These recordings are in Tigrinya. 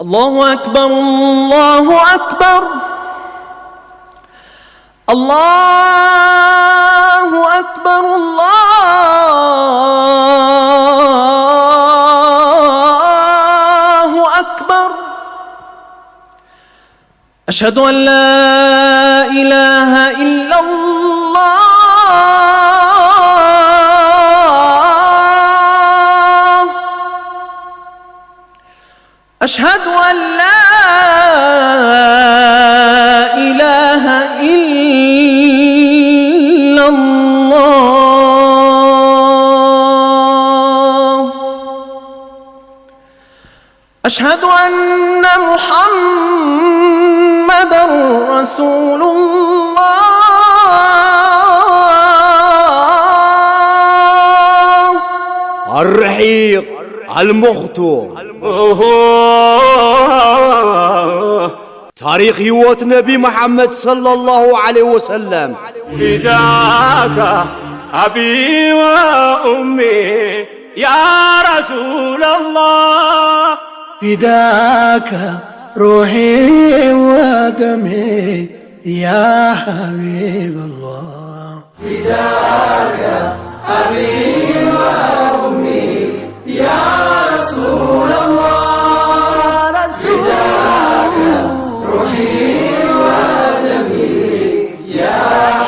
الله أكبر، الله أكبر، الله أكبر، الله أكبر. أشهد أن لا إله إلا الله. أشهد أن لا إله إلا الله. أشهد أن محمدا رسول الله. الرحيق المختوم. ታሪኽ ህይወት ነቢ መሓመድ ሰለላሁ ዐለይሂ ወሰለም። فداك أبي وأمي يا رسول الله. فداك روحي ودمي يا حبيب الله. فداك أبي وأمي يا رسول الله. فداك روحي ودمي يا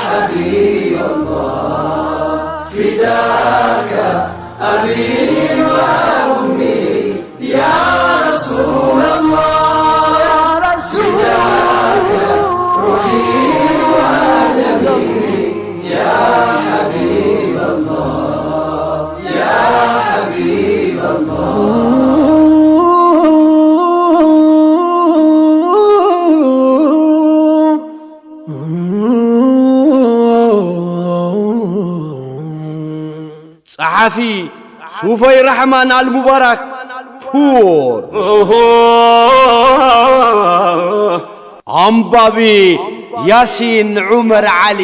حبيب الله. فداك أبي وأمي يا رسول الله. يا رسول الله. روحي ودمي يا حبيب الله، يا حبيب الله. ጸሓፊ ሱፈይ ራሕማን ኣልሙባራክ ፑር። ኣንባቢ ያሲን ዑመር ዓሊ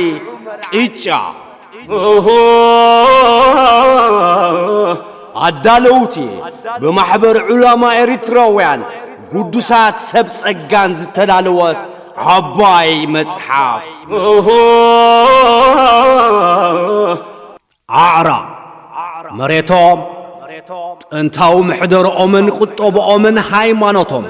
ቅጫ። ኣዳለውቲ ብማሕበር ዑላማ ኤሪትራውያን ግዱሳት ሰብ ጸጋን ዝተዳለወት ዓባይ መጽሓፍ። ኣዕራብ፣ መሬቶም፣ ጥንታዊ ምሕደርኦምን ቁጠብኦምን ሃይማኖቶም።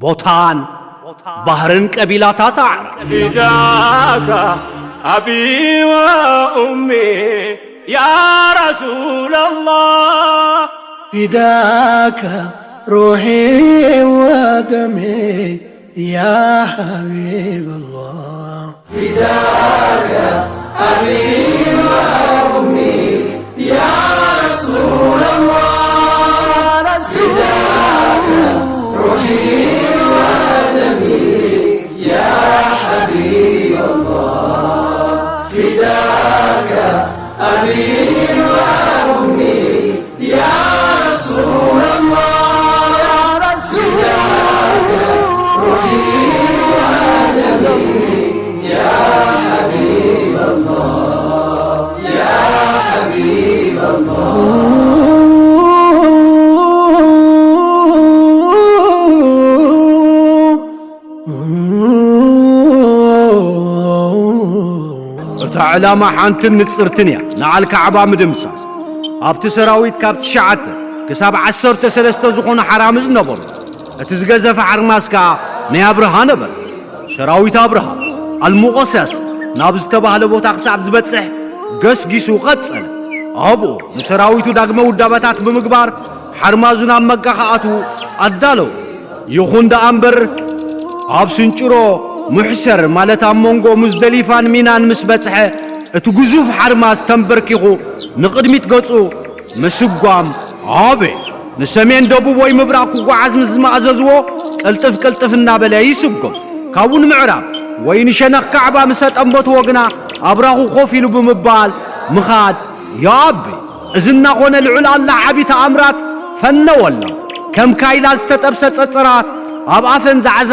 ቦታን ባህርን ቀቢላታት ኣዕራብ። فداك أبي وأمي يا رسول الله. فداك روحي ودمي يا حبيب الله. فداك أبي وأمي يا رسول الله. يا رسول الله. فداك روحي ودمي يا حبيب الله. فداك أبي وأمي يا رسول الله. يا رسول الله. روحي ودمي يا حبيب الله، يا حبيب الله. እታ ዕላማ ሓንትን ንጽርትን እያ፣ ንዓል ካዕባ ምድምሳስ። ኣብቲ ሰራዊት ካብ ትሽዓተ ክሳብ ዓሰርተ ሰለስተ ዝኾኑ ሓራምዝ ነበሩ። እቲ ዝገዘፈ ሓርማዝ ከኣ ናይ ኣብርሃ ነበረ። ሰራዊት ኣብርሃ ኣልሙቐሰስ ናብ ዝተባህለ ቦታ ክሳብ ዝበጽሕ ገስጊሱ ቀጸለ። ኣብኡ ንሰራዊቱ ዳግመ ውዳበታት ብምግባር ሓርማዙ ናብ መጋ ክኣትዉ ኣዳለዉ። ይኹን ደኣ እምበር፣ ኣብ ስንጭሮ ሙሕሰር፣ ማለት ኣብ መንጎ ሙዝደሊፋን ሚናን ምስ በጽሐ፣ እቲ ግዙፍ ሓርማዝ ተንበርኪኹ ንቕድሚት ገጹ ምስጓም ኣበ ንሰሜን ደቡብ ወይ ምብራቕ ክጓዓዝ ምስ ዝማእዘዝዎ፣ ቅልጥፍ ቅልጥፍ እናበለ ይስጎም። ካብኡ ንምዕራብ ወይ ንሸነኽ ካዕባ ምስ ኣጠንበትዎ ግና ኣብራኹ ኮፍ ኢሉ ብምባል ምኻድ ይኣቢ። እዚ እናኾነ ልዑል ኣላህ ዓቢ ተኣምራት ፈነወሎም። ከም ካይላ ዝተጠብሰ ጸጸራት ኣብ ኣፈን ዛዕዛ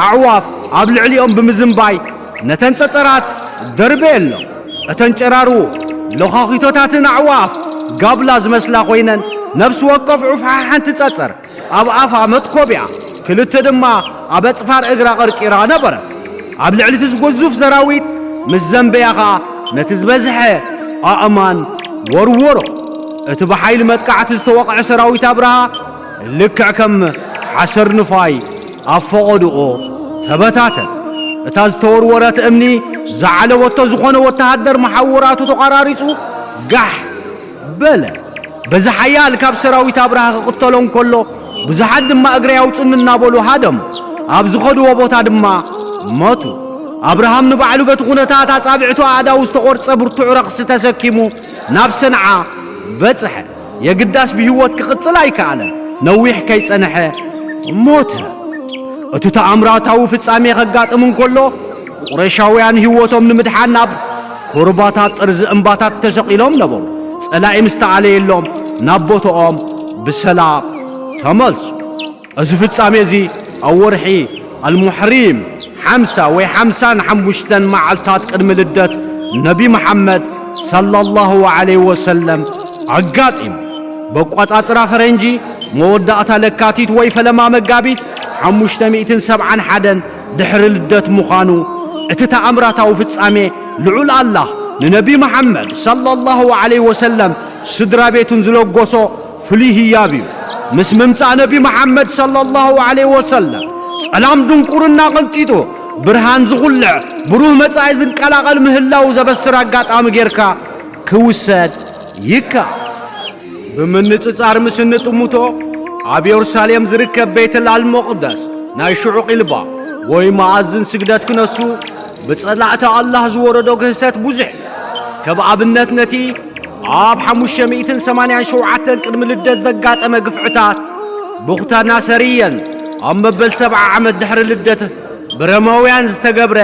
ኣዕዋፍ ኣብ ልዕሊኦም ብምዝንባይ ነተን ጸጸራት ደርበየሎም። እተን ጨራሩ ሎኻኺቶታትን ኣዕዋፍ ጋብላ ዝመስላ ኮይነን፣ ነፍሲ ወከፍ ዑፍ ሓንቲ ጸጸር ኣብ ኣፋ መጥኮቢያ፣ ክልተ ድማ ኣብ ኣጽፋር እግራ ቀርቂራ ነበረ። ኣብ ልዕሊ እቲ ዝጎዙፍ ሰራዊት ምስ ዘንበያ ኸኣ ነቲ ዝበዝሐ ኣእማን ወርወሮ። እቲ ብሓይሊ መጥቃዕቲ ዝተወቕዐ ሰራዊት ኣብርሃ ልክዕ ከም ሓሰር ንፋይ ኣብ ፈቐድኦ ተበታተን። እታ ዝተወርወረት እምኒ ዝዓለወቶ ዝኾነ ወተሃደር መሓውራቱ ተቋራሪጹ ጋሕ በለ። በዚ ሓያል ካብ ሰራዊት ኣብርሃ ክቕተሎ እንከሎ፣ ብዙሓት ድማ እግረይ ኣውጽኒ እናበሉ ሃደሙ። ኣብ ዝኸድዎ ቦታ ድማ ሞቱ። ኣብርሃም ንባዕሉ በቲ ኩነታት ኣጻብዕቱ ኣእዳው ዝተቖርጸ ብርቱዕ ረኽሲ ተሰኪሙ ናብ ሰንዓ በጽሐ። የግዳስ ብህይወት ክቕጽል ኣይከኣለን። ነዊሕ ከይጸንሐ ሞተ። እቲ ተኣምራታዊ ፍጻሜ ከጋጥም እንከሎ፣ ቁረሻውያን ህይወቶም ንምድሓን ናብ ኩርባታት ጥርዚ እምባታት ተሰቒሎም ነበሩ። ጸላኢ ምስ ተኣለየሎም ናብ ቦታኦም ብሰላም ተመልሱ። እዚ ፍጻሜ እዚ ኣብ ወርሒ ኣልሙሕሪም ሓምሳ ወይ ሓምሳን ሓሙሽተን መዓልታት ቅድሚ ልደት ነቢ መሓመድ ሰለላሁ ዐለይሂ ወሰለም ኣጋጢሙ። በቋጻጽራ ፈረንጂ መወዳእታ ለካቲት ወይ ፈለማ መጋቢት ሓሙሽተ ሚእትን ሰብዓን ሓደን ድሕሪ ልደት ምዃኑ፣ እቲ ተኣምራታዊ ፍጻሜ ልዑል ኣላህ ንነቢ መሓመድ ሰለላሁ ዐለይሂ ወሰለም ስድራ ቤቱን ዝለጎሶ ፍሉይ ህያብ እዩ። ምስ ምምጻእ ነቢ መሓመድ ሰለላሁ ዐለይሂ ወሰለም፣ ጸላም ድንቁርና ቀንጢጡ፣ ብርሃን ዝኹልዕ ብሩህ መጻኢ ዝንቀላቐል ምህላው ዘበስር ኣጋጣሚ ጌርካ ክውሰድ ይከኣል። ብምንጽጻር ምስ እንጥምቶ፣ ኣብ የሩሳሌም ዝርከብ ቤተል ኣልመቕደስ ናይ ሽዑ ቂልባ ወይ መኣዝን ስግደት ክነሱ ብጸላእቲ ኣላህ ዝወረዶ ግህሰት ብዙሕ። ከም ኣብነት ነቲ ኣብ ሓሙሽተ ሚእትን ሰማንያን ሸውዓተን ቅድሚ ልደት ዘጋጠመ ግፍዕታት፣ ቡኽታ ናሰርየን ኣብ መበል ሰብዓ ዓመት ድሕሪ ልደት ብረማውያን ዝተገብረ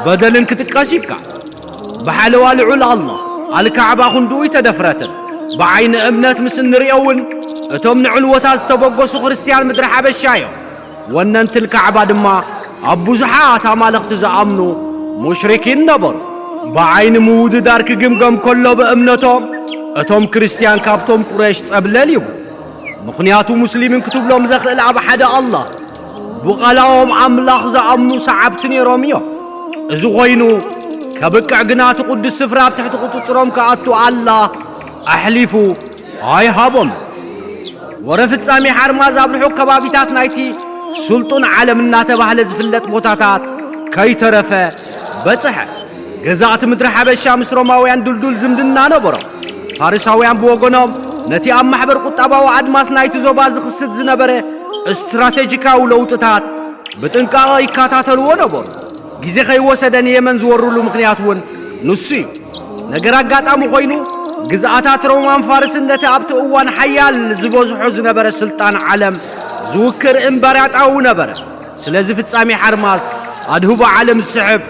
በደልን ክጥቀስ ይከኣል። ብሓለዋ ልዑል ኣላህ ኣልካዕባ ክንድኡ ኣይተደፍረትን። ብዓይኒ እምነት ምስ እንርእዮ እውን እቶም ንዕልወታ ዝተበገሱ ክርስትያን ምድሪ ሓበሻ እዮም። ወነንቲ ኣልካዕባ ድማ ኣብ ብዙሓት ኣማልኽቲ ዝኣምኑ ሙሽሪኪን ነበሩ። ብዓይኒ ምውድዳር ክግምገም ከሎ ብእምነቶም እቶም ክርስትያን ካብቶም ቁረሽ ጸብለል ይብሉ። ምኽንያቱ ሙስሊምን ክትብሎም ዘኽእል ኣብ ሓደ ኣላህ ብቓላዎም ኣምላኽ ዝኣምኑ ሰዓብቲ ነይሮም እዮም። እዚ ኾይኑ ከብቅዕ ግና እቲ ቅዱስ ስፍራ ኣብ ትሕቲ ቁጽጽሮም ክኣቱ ኣላህ ኣሕሊፉ ኣይሃቦም። ወረ ፍጻሜ ሓርማዝ ኣብ ርሑቕ ከባቢታት ናይቲ ስልጡን ዓለም እናተባህለ ዝፍለጥ ቦታታት ከይተረፈ በጽሐ። ገዛእቲ ምድሪ ሓበሻ ምስ ሮማውያን ድልዱል ዝምድና ነበሮም። ፋርሳውያን ብወገኖም ነቲ ኣብ ማሕበር ቁጠባዊ ኣድማስ ናይቲ ዞባ ዝኽስት ዝነበረ ስትራቴጂካዊ ለውጥታት ብጥንቃቐ ይከታተልዎ ነበሩ። ግዜ ከይወሰደ ንየመን ዝወርሉ ምኽንያት እውን ንሱ እዩ። ነገር ኣጋጣሚ ኮይኑ፣ ግዝኣታት ሮማን ፋርስን ነቲ ኣብቲ እዋን ሓያል ዝበዝሖ ዝነበረ ስልጣን ዓለም ዝውክር እምበራጣዊ ነበረ። ስለዚ ፍጻሜ ሓርማዝ ኣድህቦ ዓለም ዝስሕብ፣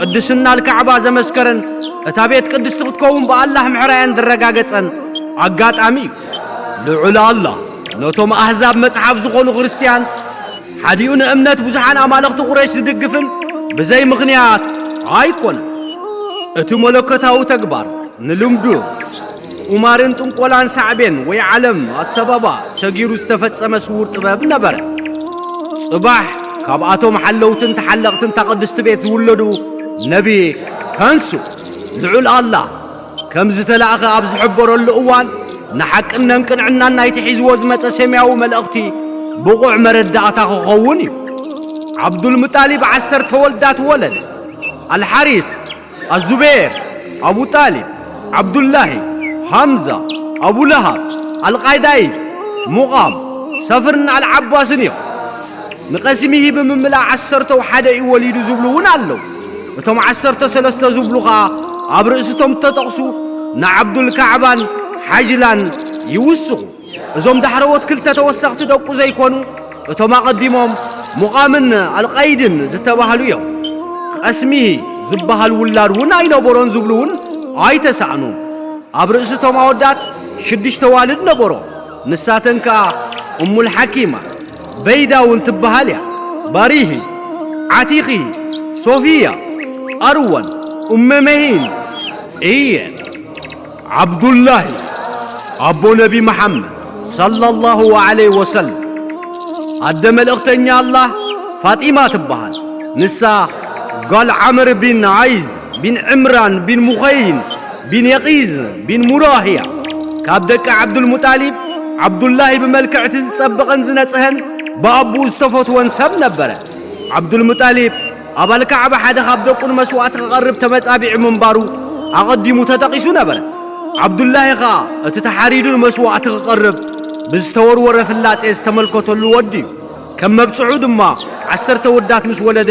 ቅድስና ኣልካዕባ ዘመስከረን እታ ቤት ቅድስቲ ክትከውን ብኣላህ ምሕራያን ዝረጋገጸን ኣጋጣሚ እዩ። ልዑል ኣላህ ነቶም ኣህዛብ መጽሓፍ ዝኾኑ ክርስትያን ሓዲኡ ንእምነት ብዙሓን ኣማልኽቲ ቁረይሽ ዝድግፍን ብዘይ ምኽንያት ኣይኮነን። እቲ መለኮታዊ ተግባር ንልምዱ ቁማርን ጥንቆላን ሳዕቤን ወይ ዓለም ኣሰባባ ሰጊሩ ዝተፈጸመ ስዉር ጥበብ ነበረ። ጽባሕ ካብኣቶም ሓለውትን ተሓለቕትን እታ ቅድስቲ ቤት ዝውለዱ ነቢ ከንሱ ልዑል ኣላህ ከም ዝተላእኸ ኣብ ዝሕበረሉ እዋን፣ ንሓቅን ነንቅንዕናን ናይቲ ሒዝዎ ዝመጸ ሰማያዊ መልእኽቲ ብቑዕ መረዳእታ ክኸውን እዩ። ዓብዱልሙጣሊብ ዓሰርተ ወልዳት ወለደ። ኣልሓሪስ፣ ኣዙቤር፣ ኣቡ ጣሊብ፣ ዓብዱላሂ፣ ሃምዛ፣ ኣቡ ለሃብ፣ ኣልቃይዳይብ፣ ሙቓም፣ ሰፍርን ኣልዓባስን እዮም። ንቐሲሚሂ ብምምላእ ዓሰርተው ሓደ እዩ ወሊዱ ዝብሉ እውን ኣለዉ። እቶም ዓሰርተ ሰለስተ ዝብሉ ኸኣ ኣብ ርእስቶም እተጠቕሱ ንዓብዱል ካዕባን ሓጅላን ይውስኹ። እዞም ዳሕረዎት ክልተ ተወሰኽቲ ደቁ ዘይኮኑ፣ እቶም ኣቐዲሞም ሙቓምን ኣልቐይድን ዝተባህሉ እዮም። ቀስሚሂ ዝበሃል ውላድ እውን ኣይነበሮን ዝብሉ እውን ኣይተሳእኑን። ኣብ ርእሲ እቶም ኣወዳት ሽዱሽተ ዋልድ ነበሮ። ንሳተን ከኣ እሙል ሓኪማ በይዳ እውን ትበሃል እያ። ባሪሂ፣ ዓቲኺ፣ ሶፊያ፣ ኣርወን፣ ኡመ መሂን እየን። ዓብዱላሂ ኣቦ ነቢ መሓመድ ሰለላሁ ዐለይሂ ወሰለም። ኣደ መልእኽተኛ ኣላህ ፋጢማ ትበሃል። ንሳ ጓል ዓምር ቢን ዓይዝ ቢን ዕምራን ቢን ሙኸይን ቢን የቒዝ ቢን ሙራህ እያ። ካብ ደቂ ዓብዱልሙጣሊብ፣ ዓብዱላሂ ብመልክዕ እቲ ዝጸበቐን ዝነጽሀን ብኣቦኡ ዝተፈትወን ሰብ ነበረ። ዓብዱልሙጣሊብ ኣብ ኣልካዕባ ሓደ ካብ ደቁ ንመስዋእቲ ክቐርብ ተመጻቢዑ ምንባሩ ኣቐዲሙ ተጠቒሱ ነበረ። ዓብዱላሂ ኸኣ እቲ ተሓሪዱ ንመስዋእቲ ክቐርብ ብዝተወርወረ ፍላጼ ዝተመልከተሉ ወዲ እዩ። ከም መብጽዑ ድማ ዓሰርተ ውዳት ምስ ወለደ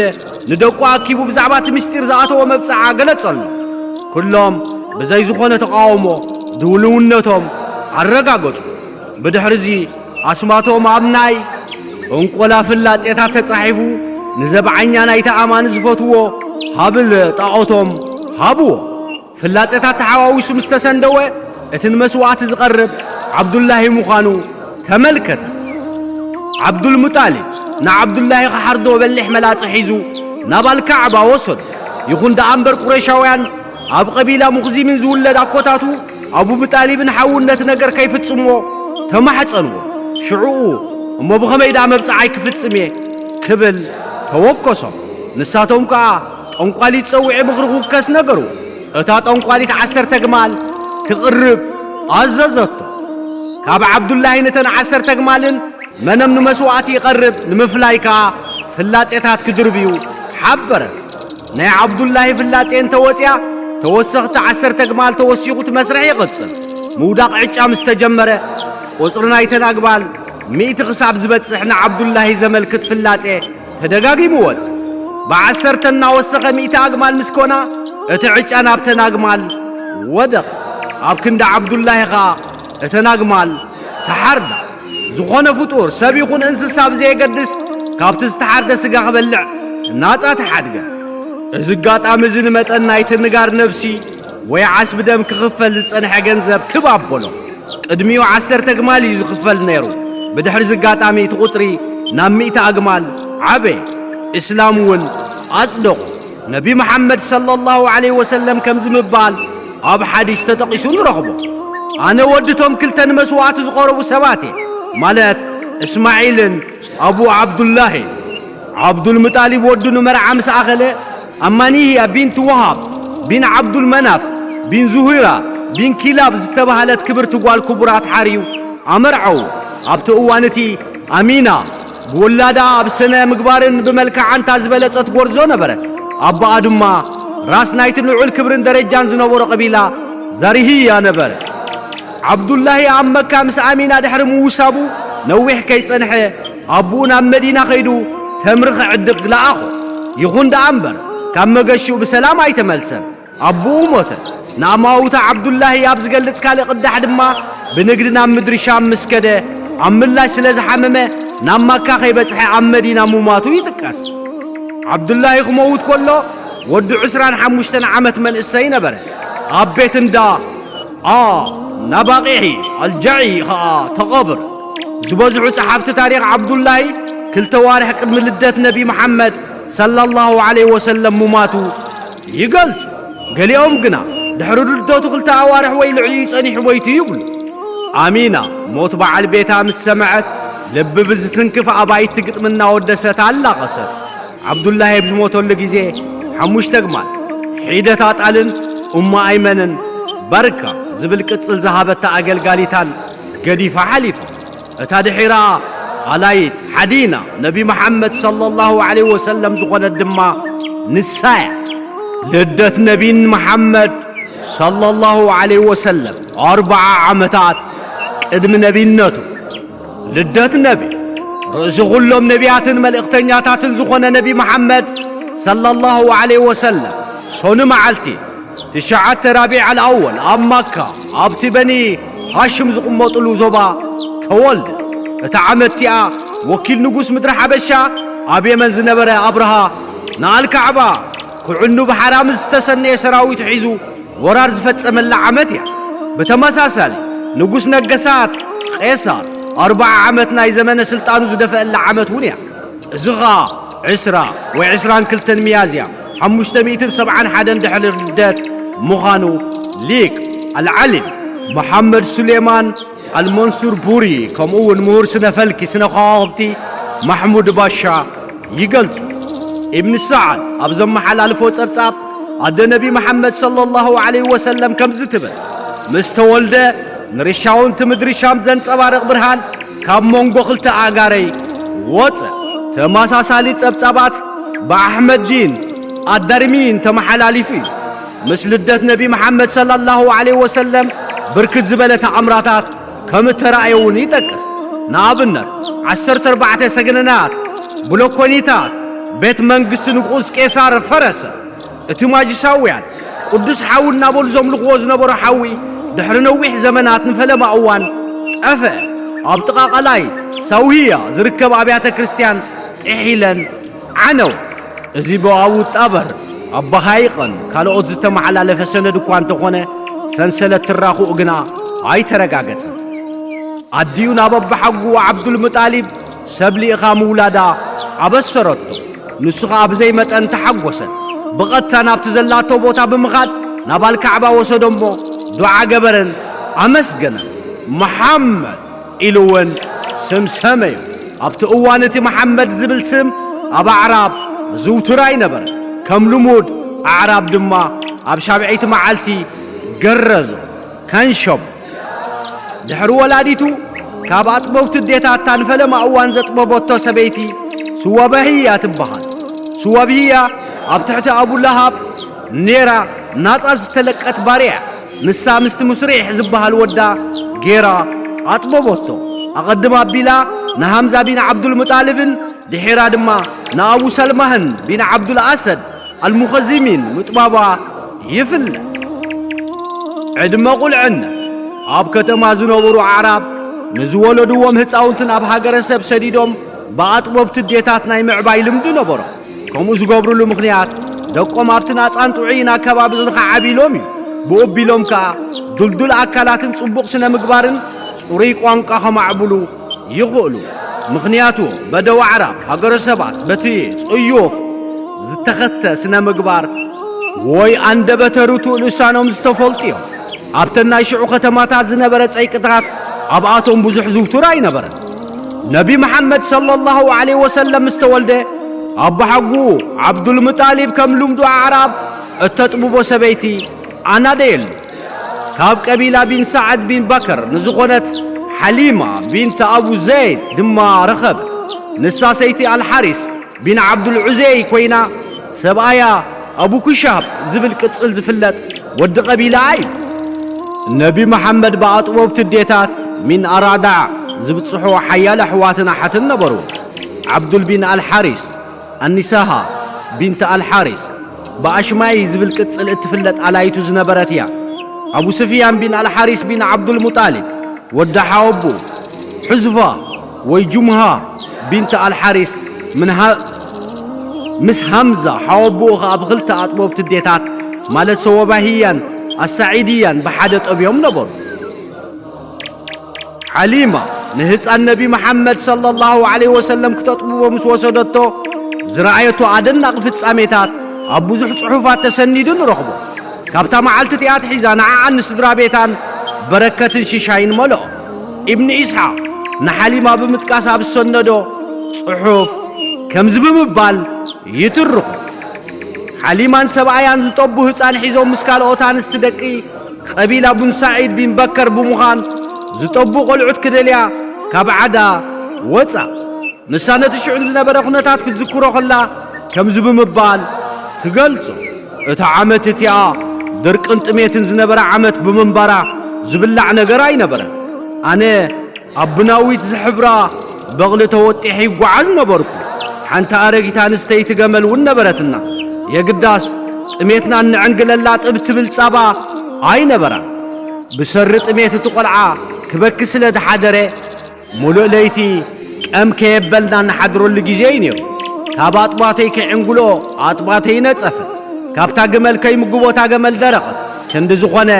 ንደቁ ኣኪቡ ብዛዕባ እቲ ምስጢር ዝኣተዎ መብጽዓ ገለጸሉ። ኩሎም ብዘይ ዝኾነ ተቓውሞ ድውልውነቶም ኣረጋገጹ። ብድሕርዚ ኣስማቶም ኣብ ናይ እንቆላ ፍላጼታት ተጻሒፉ ንዘብዓኛ ናይቲ ኣማኒ ዝፈትዎ ሃብል ጣዖቶም ሃብዎ። ፍላጼታት ተሓዋዊሱ ምስ ተሰንደወ እቲ ንመስዋእቲ ዝቐርብ ዓብዱላሂ ምዃኑ ተመልከተ። ዓብዱልሙጣሊብ ንዓብዱላሂ ክሓርዶ በሊሕ መላጸ ሒዙ ናብ ኣልካዕባ ወሰዶ። ይኹን ደኣ እምበር ቁረይሻውያን ኣብ ቀቢላ ሙኽዚምን ዝውለድ ኣኮታቱ ኣቡ ብጣሊብን ሓዉ ነቲ ነገር ከይፍጽምዎ ተማሕጸንዎ። ሽዑኡ እሞ ብኸመይ ደኣ መብጽዓይ ክፍጽም እየ ክብል ተወከሶም። ንሳቶም ከኣ ጠንቋሊት ጸዊዑ ምኽሪ ክውከስ ነገርዎ። እታ ጠንቋሊት ዓሰርተ ኣግማል ክቕርብ ኣዘዘቶ። ካብ ዓብዱላሂ ነተን ዓሰርተ ኣግማልን መነም ንመስዋእቲ ይቐርብ ንምፍላይ ከኣ ፍላጼታት ክድርብዩ ሓበረት። ናይ ዓብዱላሂ ፍላጼ እንተወጽያ ተወሰኽቲ ዓሰርተ ኣግማል ተወሲኹ እቲ መስርሕ ይቕጽል። ምውዳቕ ዕጫ ምስ ተጀመረ ቁጽሪ ናይተን ኣግማል ሚእቲ ክሳብ ዝበጽሕ ንዓብዱላሂ ዘመልክት ፍላጼ ተደጋጊሙ ወጸ። ብዓሰርተ እናወሰኸ ሚእቲ ኣግማል ምስ ኮና፣ እቲ ዕጫ ናብተን ኣግማል ወደቐ። ኣብ ክንዲ ዓብዱላሂ ኸኣ እተን ኣግማል ተሓርዳ። ዝኾነ ፍጡር፣ ሰብ ይኹን እንስሳ ብዘየገድስ፣ ካብቲ ዝተሓርደ ስጋ ክበልዕ ናጻ ተሓድገ። እዚ ኣጋጣሚ እዚ ንመጠን ናይቲ ንጋር ነብሲ ወይ ዓስቢ ደም ክኽፈል ዝጸንሐ ገንዘብ ክብ ኣበሎ። ቅድሚኡ ዓሰርተ ኣግማል እዩ ዝኽፈል ነይሩ። ብድሕሪ እዚ ኣጋጣሚ እቲ ቁጽሪ ናብ ሚእቲ ኣግማል ዓበየ። እስላም እውን ኣጽደቑ። ነቢ መሓመድ ሰለላሁ ዐለይሂ ወሰለም ከምዚ ምባል ኣብ ሓዲስ ተጠቒሱ ንረኽቦ። ኣነ ወዲ እቶም ክልተ ንመስዋእቲ ዝቐረቡ ሰባት እየ፣ ማለት እስማዒልን ኣቡ ዓብዱላሂ። ዓብዱልሙጣሊብ ወዱ ንመርዓ ምስ ኣኸለ፣ ኣማኒህያ ቢንት ወሃብ ቢን ዓብዱልመናፍ ቢን ዙሁራ ቢን ኪላብ ዝተባህለት ክብርቲ ጓል ክቡራት ሓርዩ ኣመርዓዉ። ኣብቲ እዋን እቲ ኣሚና ብውላዳ ኣብ ስነ ምግባርን ብመልክዓንታ ዝበለጸት ጎርዞ ነበረት። ኣቦኣ ድማ ራስ ናይቲ ልዑል ክብርን ደረጃን ዝነበሮ ቀቢላ ዛሪህያ ነበረ። ዓብዱላሂ ኣብ መካ ምስ ኣሚና ድሕሪ ምውሳቡ ነዊሕ ከይጸንሐ ኣቦኡ ናብ መዲና ከይዱ ተምሪ ክዕድግ ለኣኾ። ይኹን ደኣ እምበር ካብ መገሽኡ ብሰላም ኣይተመልሰን። ኣቦኡ ሞተ። ንኣማውታ ዓብዱላሂ ኣብ ዝገልጽ ካልእ ቅዳሕ ድማ ብንግዲ ናብ ምድሪ ሻም ምስ ከደ ኣብ ምላሽ ስለ ዝሓመመ ናብ ማካ ከይበጽሐ ኣብ መዲና ምሟቱ ይጥቀስ። ዓብዱላሂ ክመውት ከሎ ወዲ ዕስራን ሓሙሽተን ዓመት መንእሰይ ነበረ። ኣብ ቤት እንዳ ኣ ናባቂሒ ኣልጃዒ ኸኣ ተቐብር። ዝበዝሑ ጸሓፍቲ ታሪኽ ዓብዱላሂ ክልተ ዋርሕ ቅድሚ ልደት ነቢ መሓመድ ሰለላሁ ዐለይሂ ወሰለም ምማቱ ይገልጹ። ገሊኦም ግና ድሕሪ ልደቱ ክልተ ኣዋርሕ ወይ ልዕሊኡ ጸኒሑ ሞይቱ ይብሉ። ኣሚና ሞት በዓል ቤታ ምስ ሰምዐት ልቢ ብዝትንክፍ ኣባይቲ ግጥሚ እናወደሰት ኣላቐሰት። ዓብዱላሂ ኣብ ዝሞተሉ ግዜ ሓሙሽተ ኣግማል፣ ሒደት ኣጣልን ኡሙ ኣይመንን በርካ ዝብል ቅጽል ዝሃበታ ኣገልጋሊታን ገዲፋ ሓሊፋ። እታ ድሒራ ኣላይት ሓዲና ነቢ መሓመድ ሰለላሁ ዐለይሂ ወሰለም ዝኾነት ድማ ንሳ እያ። ልደት ነቢን መሓመድ ሰለላሁ ዐለይሂ ወሰለም ኣርብዓ ዓመታት ቅድሚ ነቢነቱ። ልደት ነቢ፣ ርእሲ ኩሎም ነቢያትን መልእኽተኛታትን ዝኾነ ነቢ መሓመድ ሰለላሁ ዐለይሂ ወሰለም ሶኒ መዓልቲ ትሽዓተ ራቢዕ ኣልኣወል ኣብ ማካ ኣብቲ በኒ ሃሽም ዝቕመጡሉ ዞባ ተወልደ። እታ ዓመት እቲኣ ወኪል ንጉስ ምድሪ ሓበሻ ኣብ የመን ዝነበረ ኣብርሃ ንኣልካዕባ ክዕኑ ብሓራምዝ ዝተሰነየ ሰራዊቱ ሒዙ ወራር ዝፈጸመላ ዓመት እያ። ብተመሳሳሊ ንጉስ ነገሳት ቄሳር ኣርብዓ ዓመት ናይ ዘመነ ስልጣኑ ዝደፈአላ ዓመት እውን እያ። እዚ ኸኣ ዕስራ ወይ ዕስራን ክልተን ሚያዝያ ሓሙሽተ ሚእትን ሰብዓን ሓደን ድሕሪ ልደት ምዃኑ ሊቅ ኣልዓሊም መሓመድ ሱሌማን ኣልመንሱር ቡሪ ከምኡ እውን ምሁር ስነ ፈልኪ ስነ ከዋኽብቲ ማሕሙድ ባሻ ይገልጹ። ኢብን ሰዓድ ኣብ ዘመሓላልፎ ጸብጻብ ኣደ ነቢ መሓመድ ሰለላሁ ዐለይሂ ወሰለም ከምዚ ትብል፣ ምስ ተወልደ ንርሻውንቲ ምድሪ ሻም ዘንጸባርቕ ብርሃን ካብ መንጎ ክልተ ኣእጋረይ ወጸ። ተመሳሳሊ ጸብጻባት ብኣሕመድ ዲን ኣዳርሚን ተመሓላሊፉ እዩ። ምስ ልደት ነቢ መሓመድ ሰለላሁ ዐለይሂ ወሰለም ብርክት ዝበለ ተኣምራታት ከም እተራእየ እውን ይጠቅስ። ንኣብነት ዓሰርተ ኣርባዕተ ሰገነናት ብሎኮኒታት ቤት መንግስቲ ንጉስ ቄሳር ፈረሰ። እቲ ማጅሳውያን ቅዱስ ሓዊ እናበሉ ዘምልኽዎ ዝነበሩ ሓዊ ድሕሪ ነዊሕ ዘመናት ንፈለማ እዋን ጠፍአ። ኣብ ጥቓ ቀላይ ሳውህያ ዝርከብ ኣብያተ ክርስቲያን ጥሒለን ዓነው። እዚ ብኣቡ ጣበር ኣባ ሃይቐን ካልኦት ዝተመሓላለፈ ሰነድ እኳ እንተኾነ ሰንሰለት ትራኹኡ ግና ኣይተረጋገጸን። ኣዲኡ ናብ ኣባሓጉኡ ዓብዱልምጣሊብ ሰብ ልኢኻ ምውላዳ ኣበሰረቶ። ንሱ ኸኣ ብዘይ መጠን ተሓጎሰ። ብቐጥታ ናብቲ ዘላቶ ቦታ ብምኻድ ናብ ኣልካዕባ ወሰዶ እሞ ዱዓ ገበረን ኣመስገነን። መሓመድ ኢሉ እውን ስም ሰመዩ። ኣብቲ እዋን እቲ መሓመድ ዝብል ስም ኣብ ኣዕራብ ዝውቱር ኣይነበረን። ከም ልሙድ ኣዕራብ ድማ ኣብ ሻብዐይቲ መዓልቲ ገረዞ፣ ከንሸቦ። ድሕሪ ወላዲቱ ካብ ኣጥበብቲ ኣዴታታ ንፈለማ እዋን ዘጥበበቶ ሰበይቲ ስዋበህያ ትበሃል። ስዋብህያ ኣብ ትሕቲ ኣቡ ለሃብ ኔራ ናጻ ዝተለቀት ባርያ እያ። ንሳ ምስቲ ሙስሪሕ ዝበሃል ወዳ ጌራ ኣጥበበቶ። ኣቐድም ኣቢላ ንሃምዛ ቢን ዓብዱልሙጣልብን ድሒራ ድማ ንኣቡ ሰልማህን ቢን ዓብዱል ኣሰድ ኣልሙኸዚሚን ምጥባባ ይፍለጥ። ዕድመ ቁልዕነት ኣብ ከተማ ዝነበሩ ኣዕራብ ንዝወለድዎም ህፃውንቲ ናብ ሃገረ ሰብ ሰዲዶም ብኣጥበብቲ ኣዴታት ናይ ምዕባይ ልምዲ ነበሮም። ከምኡ ዝገብርሉ ምኽንያት ደቆም ኣብቲ ናፃን ጥዑይን ኣከባቢ ንኽዓብይሎም እዩ። ብኡ ኣቢሎም ከኣ ድልዱል ኣካላትን ፅቡቕ ስነ ምግባርን ፅሩይ ቋንቋ ከማዕብሉ ይኽእሉ። ምኽንያቱ በደው ኣዕራብ ሃገረ ሰባት በቲ ጽዩፍ ዝተኸተ ስነ ምግባር ወይ ኣንደበተ ርቱእ ልሳኖም ዝተፈልጡ እዮም። ኣብተን ናይ ሽዑ ከተማታት ዝነበረ ጸይቅታት ኣብኣቶም ብዙሕ ዝውቱር ኣይነበረን። ነቢ መሓመድ ሰለላሁ ዐለይሂ ወሰለም ምስ ተወልደ ኣቦሓጉኡ ዓብዱልምጣሊብ ከም ልምዱ ኣዕራብ እተጥብቦ ሰበይቲ ኣናደየሉ። ካብ ቀቢላ ቢን ሰዓድ ቢን በከር ንዝኾነት ሓሊማ ቢንት ኣቡ ዘይድ ድማ ረኸበ። ንሳ ሰይቲ ኣልሓሪስ ቢን ዓብዱል ዑዘይ ኮይና፣ ሰብኣያ ኣቡ ኩሻብ ዝብል ቅጽል ዝፍለጥ ወዲ ቀቢላኣ እዩ። ነቢ መሓመድ ብኣጥበብቲ ኣዴታት ሚን ኣራዳዕ ዝብጽሖ ሓያለ ኣሕዋትን ኣሓትን ነበርዎ። ዓብዱል ቢን ኣልሓሪስ፣ ኣኒሳሃ ቢንት ኣልሓሪስ ብኣሽማይ ዝብል ቅጽል እትፍለጥ ኣላይቱ ዝነበረት እያ። ኣቡ ስፍያን ቢን ኣልሓሪስ ቢን ዓብዱል ሙጣሊብ ወዲ ሓወቦኡ፣ ሑዝፋ ወይ ጁምሃ ቢንት ኣልሓሪስ ምን ሃ-፣ ምስ ሃምዛ ሓወቦኡ ኸኣ ብኽልተ ኣጥበብቲ ኣዴታት ማለት ሰወባህያን ኣሳዒድያን ብሓደ ጠብዮም ነበሩ። ሓሊማ ንህፃን ነቢ መሓመድ ሰለላሁ ዐለይሂ ወሰለም ክተጥብቦ ምስ ወሰደቶ ዝረኣየቶ ኣደናቒ ፍጻሜታት ኣብ ብዙሕ ጽሑፋት ተሰኒዱ ንረኽቦ። ካብታ መዓልቲ እቲኣ ኣትሒዛ ንዓኣን ንስድራ ቤታን በረከትን ሽሻይን መለኦ። ኢብኒ ኢስሓቅ ንሓሊማ ብምጥቃስ ኣብ ዝሰነዶ ጽሑፍ ከምዚ ብምባል ይትርኹ። ሓሊማን ሰብኣያን ዝጠቡ ህፃን ሒዞም ምስ ካልኦት ኣንስቲ ደቂ ቀቢላ ቡን ሳዒድ ቢን በከር ብምዃን ዝጠቡ ቆልዑት ክደልያ ካብ ዓዳ ወፃ። ንሳ ነቲ ሽዑ ዝነበረ ኩነታት ክትዝክሮ ከላ ከምዚ ብምባል ትገልጾ። እታ ዓመት እቲኣ ድርቅን ጥሜትን ዝነበረ ዓመት ብምንባራ ዝብላዕ ነገር ኣይነበረን። ኣነ ኣብ ብናዊት ዝሕብራ በቕሊ ተወጢሐ ይጓዓዝ ነበርኩ። ሓንቲ ኣረጊት ኣንስተይቲ ገመል እውን ነበረትና። የግዳስ ጥሜትና እንዕንግለላ ጥብ ትብል ጻባ ኣይነበራን። ብሰሪ ጥሜት እቲ ቆልዓ ክበኪ ስለ ዝሓደረ፣ ሙሉእ ለይቲ ቀም ከየበልና እንሓድረሉ ግዜ እዩ ነይሩ። ካብ ኣጥባተይ ከዕንግሎ ኣጥባተይ ነጸፈ። ካብታ ግመል ከይምግቦ እታ ገመል ደረቐት። ክንዲ ዝኾነ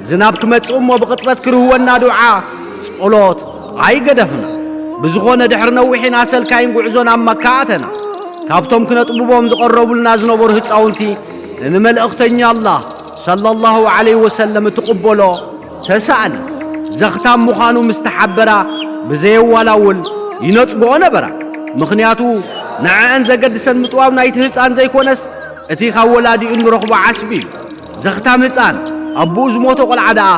ዝናብ ክመጽእ እሞ ብቕጽበት ክርህወና ዱዓ ጸሎት ኣይገደፍና። ብዝኾነ ድሕሪ ነዊሕን ኣሰልካይን ጉዕዞ ናብ መካ ኣተና። ካብቶም ክነጥብቦም ዝቐረቡልና ዝነበሩ ህጻውንቲ ንመልእኽተኛ ኣላህ ሰለላሁ ዐለይሂ ወሰለም እትቕበሎ ተሳእነ። ዘኽታም ምዃኑ ምስ ተሓበራ ብዘየዋላውል ይነጽግኦ ነበራ። ምኽንያቱ ንዐአን ዘገድሰን ምጥዋብ ናይቲ ህጻን ዘይኮነስ እቲ ካብ ወላዲኡ እንረኽቦ ዓስቢ እዩ። ዘኽታም ህጻን ኣቦኡ ዝሞቶ ቆልዓ ደኣ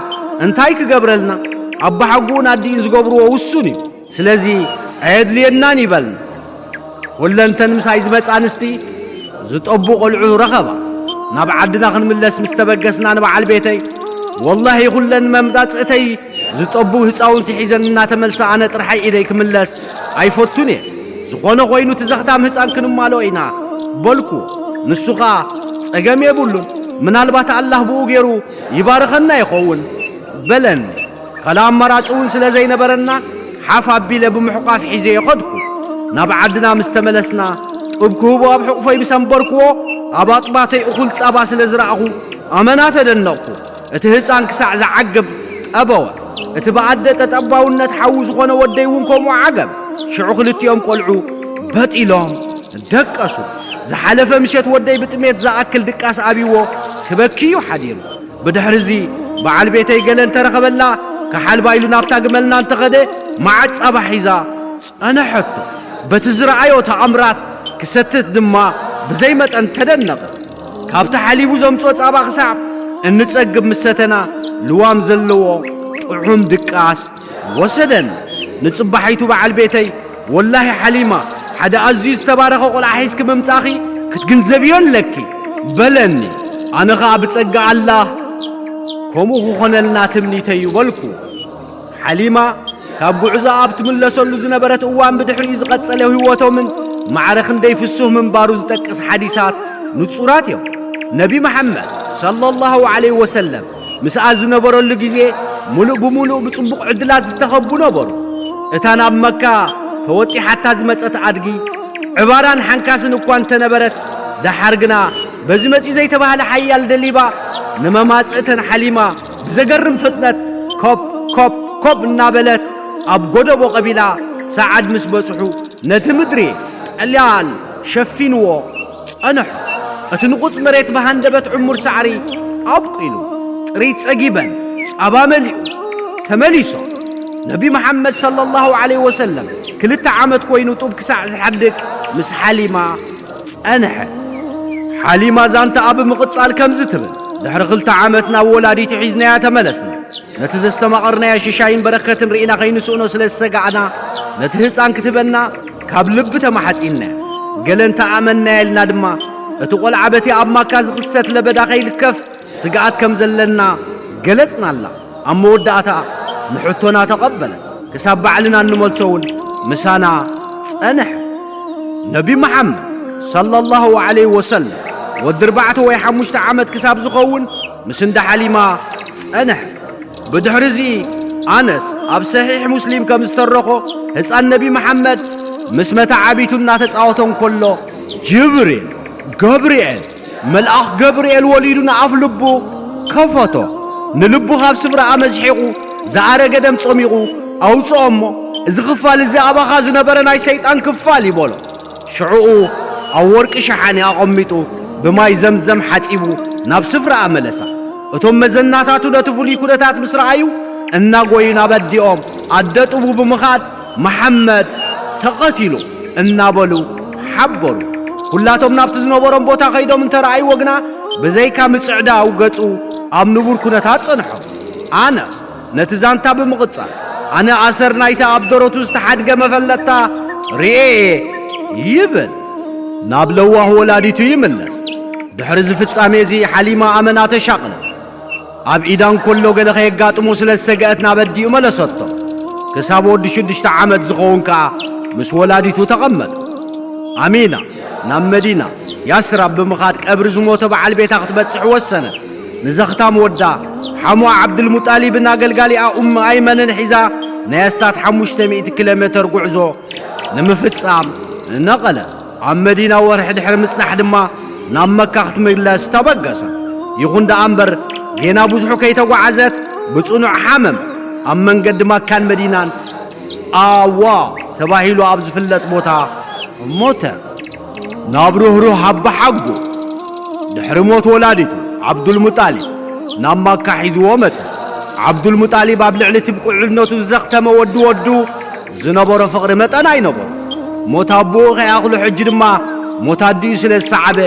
እንታይ ክገብረልና? ኣባሓጉኡን ኣዲኡን ዝገብርዎ ውሱን እዩ። ስለዚ ኣየድልየናን ይበልና። ኩለንተን ምሳይ ዝመጻ ኣንስቲ ዝጠቡ ቆልዑ ረኸባ። ናብ ዓድና ክንምለስ ምስ ተበገስና ንበዓል ቤተይ፣ ወላሂ ኩለን መምጻጽእተይ ዝጠቡ ህጻውንቲ ሒዘን እናተመልሳ ኣነ ጥርሓይ ኢደይ ክምለስ ኣይፈቱን እየ። ዝኾነ ኮይኑ እቲ ዘኽታም ህጻን ክንማልኦ ኢና በልኩ። ንሱ ኸኣ ጸገም የብሉን፣ ምናልባት ኣላህ ብኡ ገይሩ ይባርኸና ይኸውን በለኒ። ካልእ ኣማራጺ እውን ስለ ዘይነበረና ሓፍ ኣቢለ ብምሕቋፍ ሒዘዮ ኸድኩ። ናብ ዓድና ምስ ተመለስና ጡብ ክህቦ ኣብ ሕቑፎይ ምስ ኣንበርክዎ ኣብ ኣጥባተይ እኹል ጻባ ስለ ዝረኣኹ ኣመና ተደነቕኩ። እቲ ህጻን ክሳዕ ዝዓግብ ጠበወ። እቲ ብኣደ ጠጠባውነት ሓዉ ዝኾነ ወደይ እውን ከምኡ ዓገብ። ሽዑ ክልቲኦም ቆልዑ በጥ ኢሎም ደቀሱ። ዝሓለፈ ምሸት ወደይ ብጥሜት ዝኣክል ድቃስ ኣብይዎ ክበኪ እዩ ሓዲሩ። ብድሕሪ እዚ በዓል ቤተይ ገለ እንተረኸበላ ክሓልባ ኢሉ ናብታ ግመልና እንተኸደ መዓት ጻባ ሒዛ ጸነሐቶ። በቲ ዝረኣዮ ተኣምራት ክሰትት ድማ ብዘይ መጠን ተደነቐ። ካብቲ ሓሊቡ ዘምጽኦ ጻባ ክሳዕ እንጸግብ ምስ ሰተና ልዋም ዘለዎ ጥዑም ድቃስ ወሰደን። ንጽባሒቱ በዓል ቤተይ፣ ወላሂ ሓሊማ፣ ሓደ ኣዝዩ ዝተባረኸ ቆልዓ ሒዝኪ ምምጻእኺ ክትግንዘብዮ ኣለኪ በለኒ። ኣነ ኸኣ ብጸጋ ኣላህ ከምኡ ክኾነልና ትምኒተይ እዩ በልኩ። ሓሊማ ካብ ጉዕዞ ኣብ ትምለሰሉ ዝነበረት እዋን ብድሕሪኡ ዝቐጸለ ህይወቶምን ማዕረ ክንደይ ፍሱህ ምንባሩ ዝጠቅስ ሓዲሳት ንጹራት እዮም። ነቢ መሓመድ ሰለላሁ ዐለይሂ ወሰለም ምስኣ ዝነበረሉ ግዜ ምሉእ ብምሉእ ብጽቡቕ ዕድላት ዝተኸቡ ነበሩ። እታ ናብ መካ ተወጢሓታ ዝመጸት ኣድጊ ዕባራን ሓንካስን እኳ እንተነበረት፣ ደሓር ግና በዚ መጺኡ ዘይተባህለ ሓያል ደሊባ ንመማጽእተን ሓሊማ ብዘገርም ፍጥነት ኮፕ ኮፕ ኮፕ እናበለት ኣብ ጎደቦ ቀቢላ ሰዓድ ምስ በጽሑ ነቲ ምድሪ ጠልያን ሸፊንዎ ጸንሑ። እቲ ንቑጽ መሬት ብሃንደበት ዕሙር ሳዕሪ ኣብቂሉ፣ ጥሪት ጸጊበን፣ ጻባ መሊኡ ተመሊሶ። ነቢ መሓመድ ሰለላሁ ዐለይሂ ወሰለም ክልተ ዓመት ኮይኑ ጡብ ክሳዕ ዝሓድግ ምስ ሓሊማ ጸንሐ። ሓሊማ ዛንታኣ ብምቕጻል ከምዚ ትብል፣ ድሕሪ ክልተ ዓመት ናብ ወላዲቱ ሒዝናያ ተመለስና። ነቲ ዘስተማቐርናዮ ሽሻይን በረከትን ርኢና ከይንስእኖ ስለ ዝሰጋእና፣ ነቲ ህጻን ክትህበና ካብ ልቢ ተማሓጺንናያ። ገለ እንተኣመንናያ ኢልና ድማ፣ እቲ ቆልዓ በቲ ኣብ ማካ ዝኽሰት ለበዳ ከይልከፍ ስግኣት ከም ዘለና ገለጽናላ። ኣብ መወዳእታ ንሕቶና ተቐበለት። ክሳብ ባዕልና እንመልሶ እውን ምሳና ጸንሐ። ነቢ መሓመድ ሰለላሁ ዐለይሂ ወሰለም ወዲ ኣርባዕተ ወይ ሓሙሽተ ዓመት ክሳብ ዝኸውን ምስ እንዳ ሓሊማ ጸንሐ። ብድሕሪ እዚ ኣነስ ኣብ ሰሒሕ ሙስሊም ከም ዝተረኾ ህፃን ነቢ መሓመድ ምስ መተዓቢቱ እናተፃወተ እንከሎ ጅብሪል፣ ገብርኤል፣ መልኣኽ ገብርኤል ወሊዱ ንኣፍ ልቡ ከፈቶ። ንልቡ ካብ ስፍራኣ መስሒቑ ዝኣረገ ደም ጾሚቑ ኣውፅኦ እሞ፣ እዚ ክፋል እዚ ኣባኻ ዝነበረ ናይ ሰይጣን ክፋል እዩ በሎ። ሽዕኡ ኣብ ወርቂ ሸሓኒ ኣቐሚጡ ብማይ ዘምዘም ሓጺቡ ናብ ስፍራኣ መለሳ። እቶም መዘናታቱ ነቲ ፍሉይ ኩነታት ምስ ረኣዩ እናጎዩ ናብ ኣዲኦም ኣደ ጡቡ ብምኻድ መሓመድ ተቐቲሉ እናበሉ ሓበሩ። ኩላቶም ናብቲ ዝነበሮም ቦታ ከይዶም እንተረኣይዎ ግና ብዘይካ ምጽዕዳው ገጹ ኣብ ንቡር ኩነታት ጸንሖ። ኣነስ ነቲ ዛንታ ብምቕጻል ኣነ ኣሰር ናይቲ ኣብ ደረቱ ዝተሓድገ መፈለጥታ ርእየ እየ ይብል። ናብ ለዋህ ወላዲቱ ይምለስ። ድሕሪ እዚ ፍጻሜ እዚ ሓሊማ ኣመና ተሻቕለ። ኣብ ኢዳ እንከሎ ገለ ከየጋጥሞ ስለ ዝሰግአት ናብ ኣዲኡ መለሰቶ። ክሳብ ወዲ ሽዱሽተ ዓመት ዝኸውን ከኣ ምስ ወላዲቱ ተቐመጠ። ኣሚና ናብ መዲና ያስራብ ብምኻድ ቀብሪ ዝሞተ በዓል ቤታ ክትበጽሕ ወሰነት። ንዘኽታም ወዳ፣ ሓሙኣ ዓብዱልሙጣሊብን ኣገልጋሊኣ ኡም ኣይመንን ሒዛ ናይ ኣስታት ሓሙሽተ ሚእቲ ኪሎ ሜተር ጉዕዞ ንምፍጻም ነቐለት። ኣብ መዲና ወርሒ ድሕሪ ምጽናሕ ድማ ናብ መካ ክትምለስ ተበገሰት። ይኹን ደኣ እምበር፣ ጌና ብዙሑ ከይተጓዓዘት ብጽኑዕ ሓመመት። ኣብ መንገዲ መካን መዲናን ኣዋ ተባሂሉ ኣብ ዝፍለጥ ቦታ ሞተ። ናብ ርህሩህ ኣቦሓጎ ድሕሪ ሞት ወላዲቱ ዓብዱልሙጣሊብ ናብ ማካ ሒዝዎ መጸ። ዓብዱልሙጣሊብ ኣብ ልዕሊ እቲ ብቁልዕነቱ ዝዘኽተመ ወዲ ወዱ ዝነበሮ ፍቕሪ መጠን ኣይነበሮ። ሞት ኣቦኡ ከይኣኽሎ ሕጂ ድማ ሞት ኣዲኡ ስለ ዝሰዓበ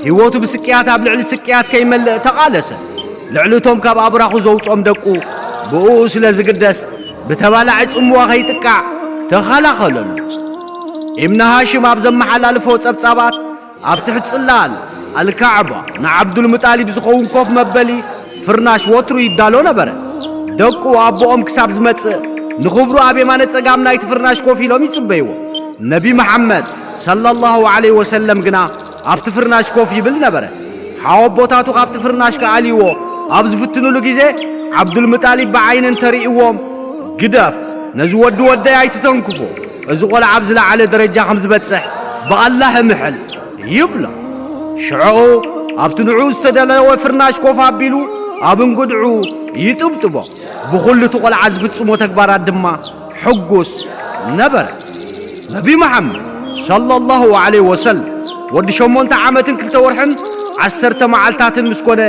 ህይወቱ ብስቅያት ኣብ ልዕሊ ስቅያት ከይመልእ ተቓለሰ። ልዕሊ እቶም ካብ ኣብራኹ ዘውጾም ደቁ ብእኡ ስለ ዝግደስ ብተባላዒ ጽምዋ ከይጥቃዕ ተኸላኸለሉ። ኢብን ሃሽም ኣብ ዘመሓላልፎ ጸብጻባት ኣብ ትሕቲ ጽላል ኣልካዕባ ንዓብዱልሙጣሊብ ዝኸውን ኮፍ መበሊ ፍርናሽ ወትሩ ይዳሎ ነበረ። ደቁ ኣቦኦም ክሳብ ዝመጽእ ንኽብሩ ኣብ የማነ ጸጋም ናይቲ ፍርናሽ ኮፍ ኢሎም ይጽበይዎ። ነቢ መሓመድ ሰለላሁ ዐለይሂ ወሰለም ግና ኣብቲ ፍርናሽ ኮፍ ይብል ነበረ። ሓወቦታቱ ካብቲ ፍርናሽ ክኣልይዎ ኣብ ዝፍትኑሉ ግዜ ዓብዱልሙጣሊብ ብዓይኒ እንተርእይዎም፣ ግደፍ፣ ነዚ ወዲ ወደይ ኣይትተንክፎ፣ እዚ ቆልዓ ኣብ ዝለዓለ ደረጃ ከም ዝበጽሕ ብኣላህ እምሕል ይብሎ። ሽዑ ኣብቲ ንዕኡ ዝተደለወ ፍርናሽ ኮፍ ኣቢሉ ኣብ እንጉድዑ ይጥብጥቦ። ብኹሉ እቲ ቆልዓ ዝፍጽሞ ተግባራት ድማ ሕጉስ ነበረ። ነቢ መሓመድ ሰለላሁ ዐለይሂ ወሰለም ወዲ ሸሞንተ ዓመትን ክልተ ወርሕን ዓሰርተ መዓልታትን ምስ ኮነ፣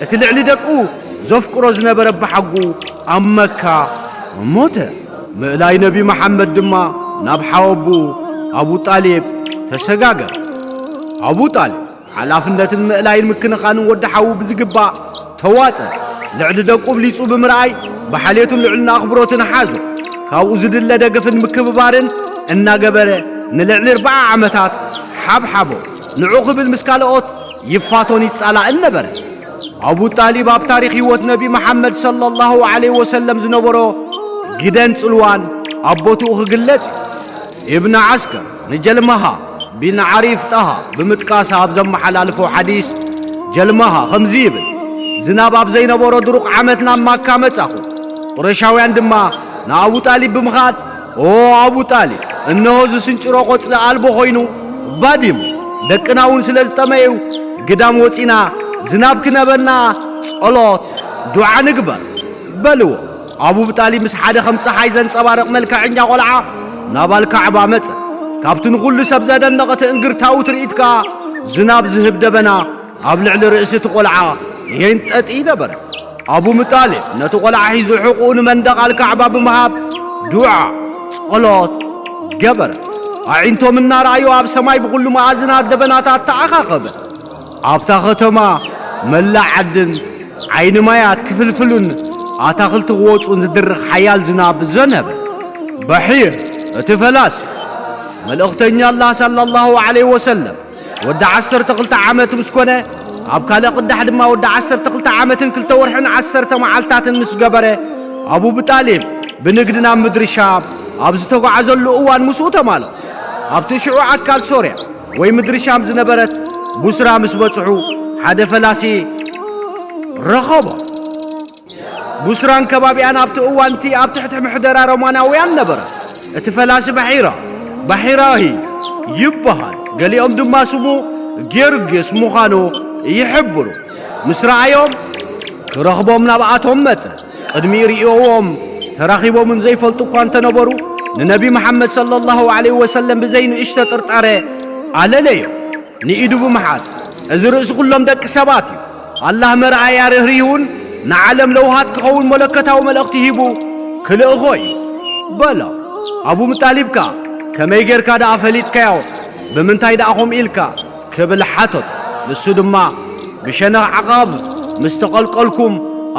እቲ ልዕሊ ደቁ ዘፍቅሮ ዝነበረ ኣቦሓጉ ኣብ መካ ሞተ። ምእላይ ነቢ መሓመድ ድማ ናብ ሓወቡ ኣቡ ጣሊብ ተሰጋገረ። ኣቡ ጣሊብ ሓላፍነትን ምእላይን ምክንኻንን ወዲ ሓዉ ብዝግባእ ተዋጸ። ልዕሊ ደቁ ብሊጹ ብምርኣይ ብሓልዮትን ልዕልና ኣኽብሮትን ሓዞ። ካብኡ ዝድለ ደገፍን ምክብባርን እናገበረ ንልዕሊ ኣርብዓ ዓመታት ሓብሓቦ። ንዑ ክብል ምስ ካልኦት ይፋቶን ይጻላእን ነበረ። ኣቡ ጣሊብ ኣብ ታሪኽ ህይወት ነቢ መሓመድ ሰለላሁ ዐለይሂ ወሰለም ዝነበሮ ግደን ጽልዋን ኣብ ቦትኡ ክግለጽ እዩ። ኢብን ዓስከር ንጀልማሃ ቢን ዓሪፍ ጣሃ ብምጥቃስ ኣብ ዘመሓላልፎ ሓዲስ፣ ጀልማሃ ከምዚ ይብል፣ ዝናብ ኣብ ዘይነበሮ ድሩቕ ዓመት ናብ ማካ መጻኹ። ቁረሻውያን ድማ ንኣቡ ጣሊብ ብምኻድ፣ "ኦ ኣቡ ጣሊብ፣ እነሆ ዝስንጭሮ ቆጽሊ ኣልቦ ኮይኑ ባዲሙ፣ ደቅና እውን ስለ ዝጠመዩ ግዳም ወጺና ዝናብ ክነበና ጸሎት፣ ዱዓ ንግበር" በልዎ። ኣቡ ጣሊብ ምስ ሓደ ከም ጸሓይ ዘንጸባርቕ መልክዐኛ ቆልዓ ናብ ኣልካዕባ መጸ። ካብቲ ንኹሉ ሰብ ዘደነቐ ትእንግርታዊ ትርኢት ከኣ ዝናብ ዝህብ ደበና ኣብ ልዕሊ ርእሲ እቲ ቆልዓ የንጠጢ ነበረ። ኣቡ ሙጣሊብ ነቲ ቆልዓ ሒዙ ሕቑኡ ንመንደቕ ኣልካዕባ ብምሃብ ዱዓ፣ ጸሎት፣ ገበረ። ኣዒንቶም እናረኣዩ ኣብ ሰማይ ብኹሉ መኣዝናት ደበናታት ተኣኻኸበ። ኣብታ ከተማ መላእ ዓድን ዓይኒ ማያት ክፍልፍሉን ኣታኽልቲ ክወጹን ዝድርኽ ሓያል ዝናብ ዘነበ። በሒር እቲ ፈላሲ መልእኽተኛ ኣላህ ሰለላሁ ዐለይሂ ወሰለም ወዲ ዓሰርተ ክልተ ዓመት ምስ ኮነ፣ ኣብ ካልእ ቅዳሕ ድማ ወዲ ዓሰርተ ክልተ ዓመትን ክልተ ወርሕን ዓሰርተ መዓልታትን ምስ ገበረ፣ ኣቡ ጣሊብ ብንግዲ ናብ ምድሪ ሻም ኣብ ዝተጓዓዘሉ እዋን ምስኡ ተማልኦ። ኣብቲ ሽዑ ኣካል ሶርያ ወይ ምድሪ ሻም ዝነበረት ቡስራ ምስ በጽሑ ሓደ ፈላሲ ረኸቦ። ቡስራን ከባቢኣን ኣብቲ እዋን እቲ ኣብ ትሕቲ ምሕደራ ሮማናውያን ነበረ። እቲ ፈላሲ ባሒራ፣ ባሒራሂ ይበሃል። ገሊኦም ድማ ስሙ ጊዮርጊስ ምዃኑ ይሕብሩ። ምስ ረኣዮም ክረኽቦም ናብኣቶም መጸ። ቅድሚኡ ርእዮዎም ተራኺቦምን ዘይፈልጡ እኳ እንተነበሩ፣ ንነቢ መሓመድ ሰለላሁ ዐለይሂ ወሰለም ብዘይ ንእሽቶ ጥርጣረ ኣለለዮ። ንኢዱ ብምሓዝ፣ "እዚ ርእሲ ኩሎም ደቂ ሰባት እዩ። ኣላህ መርኣያ ርህሪሁን ንዓለም ለውሃት ክኸውን መለኮታዊ መልእኽቲ ሂቡ ክልእኾ እዩ" በሎ። ኣቡ ሙጣሊብ ከኣ፣ "ከመይ ጌርካ ደኣ ፈሊጥካዮ? ብምንታይ ደኣ ከምኡ ኢልካ?" ክብል ሓተቶ። ንሱ ድማ፣ "ብሸነኽ ዓቓብ ምስ ተቐልቀልኩም፣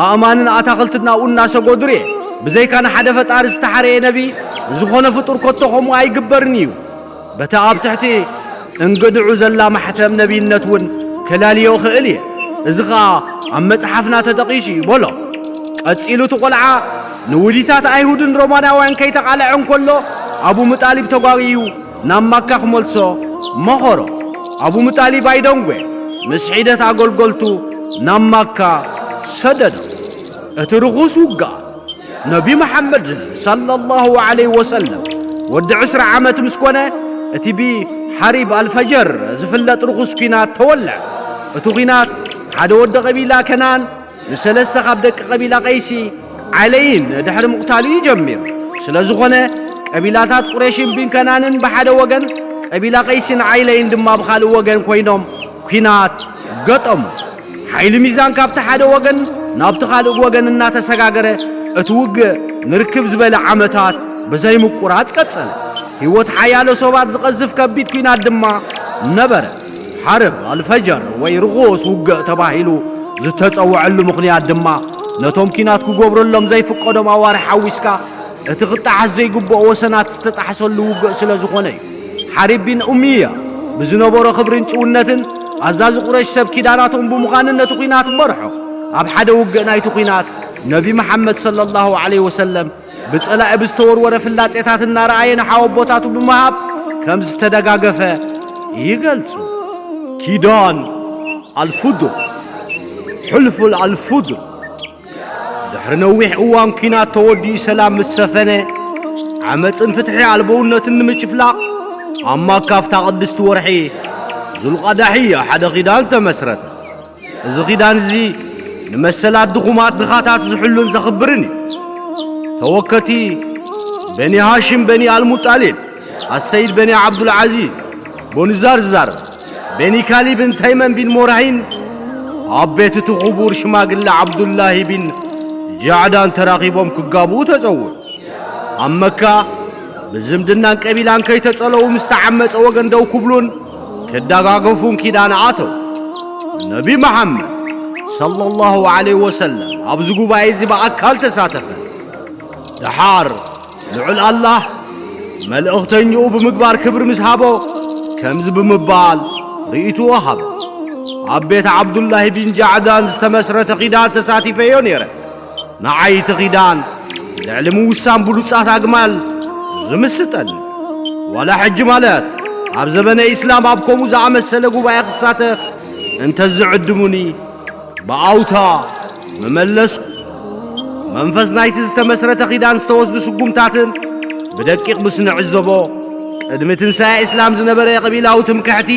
ኣእማንን ኣታኽልትን ናብኡ እናሰገዱ ርእየ። ብዘይካ ንሓደ ፈጣሪ ዝተሓረየ ነቢ፣ ዝኾነ ፍጡር ከቶ ከምኡ ኣይግበርን እዩ። በቲ ኣብ ትሕቲ እንግድዑ ዘላ ማሕተም ነቢይነት እውን ከላልዮ እኽእል እየ። እዚ ኸኣ ኣብ መጽሓፍና ተጠቒሱ እዩ" በሎ። ቀጺሉ እቲ ቈልዓ ንውዲታት ኣይሁድን ሮማናውያን ከይተቓልዐ እንከሎ፣ ኣቡ ሙጣሊብ ተጓግዩ ናብ ማካ ክመልሶ መኸሮ። ኣቡ ሙጣሊብ ኣይደንጎ፣ ምስ ሒደት ኣገልገልቱ ናብ ማካ ሰደዶ። እቲ ርኹስ ውግኣት ነቢ መሓመድ ሰለላሁ ዐለይሂ ወሰለም ወዲ ዕስራ ዓመት ምስ ኮነ፣ እቲ ብሓሪብ ኣልፈጀር ዝፍለጥ ርኹስ ኲናት ተወልዐ። እቲ ኲናት ሓደ ወዲ ቀቢላ ከናን ንሰለስተ ካብ ደቂ ቀቢላ ቀይሲ ዓይለይን ድሕሪ ምቕታሉ እዩ ጀሚሩ። ስለ ዝኾነ ቀቢላታት ቁሬሽን ቢን ከናንን ብሓደ ወገን፣ ቀቢላ ቀይስን ዓይለይን ድማ ብኻልእ ወገን ኮይኖም ኲናት ገጠሙ። ሓይሊ ሚዛን ካብቲ ሓደ ወገን ናብቲ ካልእ ወገን እናተሰጋገረ እቲ ውግእ ንርክብ ዝበለ ዓመታት ብዘይምቁራጽ ቀጸለ። ህይወት ሓያሎ ሰባት ዝቐዝፍ ከቢድ ኲናት ድማ ነበረ። ሓርብ ኣልፈጀር ወይ ርኹስ ውግእ ተባሂሉ ዝተጸውዐሉ ምኽንያት ድማ ነቶም ኲናት ክገብረሎም ዘይፍቀዶም ኣዋርሕ ሓዊስካ እቲ ክጠሓስ ዘይግብኦ ወሰናት ዝተጣሕሰሉ ውግእ ስለ ዝኾነ እዩ። ሓሪብ ቢን ኡምያ ብዝነበሮ ክብርን ጭውነትን ኣዛዚ ቁረሽ ሰብ ኪዳናቶም ብምዃንን ነቲ ኲናት መርሖ። ኣብ ሓደ ውግእ ናይቲ ኲናት ነቢ መሓመድ ሰለላሁ ዐለይሂ ወሰለም ብጸላኢ ብዝተወርወረ ፍላጼታት እናረኣየ ንሓወቦታቱ ብምሃብ ከም ዝተደጋገፈ ይገልጹ። ኪዳን ኣልፉዱል፣ ሕልፉል ኣልፉዱል። ድሕሪ ነዊሕ እዋን ኲናት ተወዲኡ ሰላም ምስ ሰፈነ፣ ዓመጽን ፍትሒ ኣልቦውነትን ንምጭፍላቕ ኣብ ማካ ኣብታ ቅድስቲ ወርሒ ዙልቃዳሕያ ሓደ ኪዳን ተመስረተ። እዚ ኪዳን እዚ ንመሰላት ድኹማት ድኻታት ዝሕሉን ዘኽብርን እዩ። ተወከቲ በኒ ሃሽም በኒ ኣልሙጣሊብ፣ ኣሰይድ በኒ ዓብዱልዓዚዝ፣ ቦኒ ዛርዛር፣ በኒ ካሊብን ተይመን ቢን ሞራሂን ኣብ ቤት እቲ ክቡር ሽማግለ ዓብዱላሂ ቢን ጃዕዳን ተራኺቦም ክጋብኡ ተጸውዑ። ኣብ መካ ብዝምድናን ቀቢላን ከይተጸለዉ ምስ ተዓመጸ ወገን ደው ክብሉን ክደጋገፉን ኪዳን ኣተው። ነቢ መሓመድ ሰለላሁ ዐለይሂ ወሰለም ኣብዚ ጉባኤ እዚ ብኣካል ተሳተፈ። ደሓር ልዑል ኣላህ መልእኽተኛኡ ብምግባር ክብሪ ምስ ሃቦ ከምዚ ብምባል ርእይትኡ ሃበ። ኣብ ቤት ዓብዱላሂ ቢን ጃዕዳን ዝተመስረተ ኪዳን ተሳቲፈዮ ነይረ። ንዓይ እቲ ኺዳን ልዕሊ ምውሳን ብሉጻት ኣግማል ዝምስጠኒ። ዋላ ሕጂ ማለት ኣብ ዘበነ ኢስላም ኣብ ከምኡ ዝኣመሰለ ጉባኤ ክሳተፍ እንተ ዝዕድሙኒ ብኣውታ ምመለስኩ። መንፈስ ናይቲ ዝተመስረተ ኺዳን ዝተወስዱ ስጉምታትን ብደቂቕ ምስ ንዕዘቦ፣ ቅድሚ ትንሳኤ ኢስላም ዝነበረ ቀቢላዊ ትምክሕቲ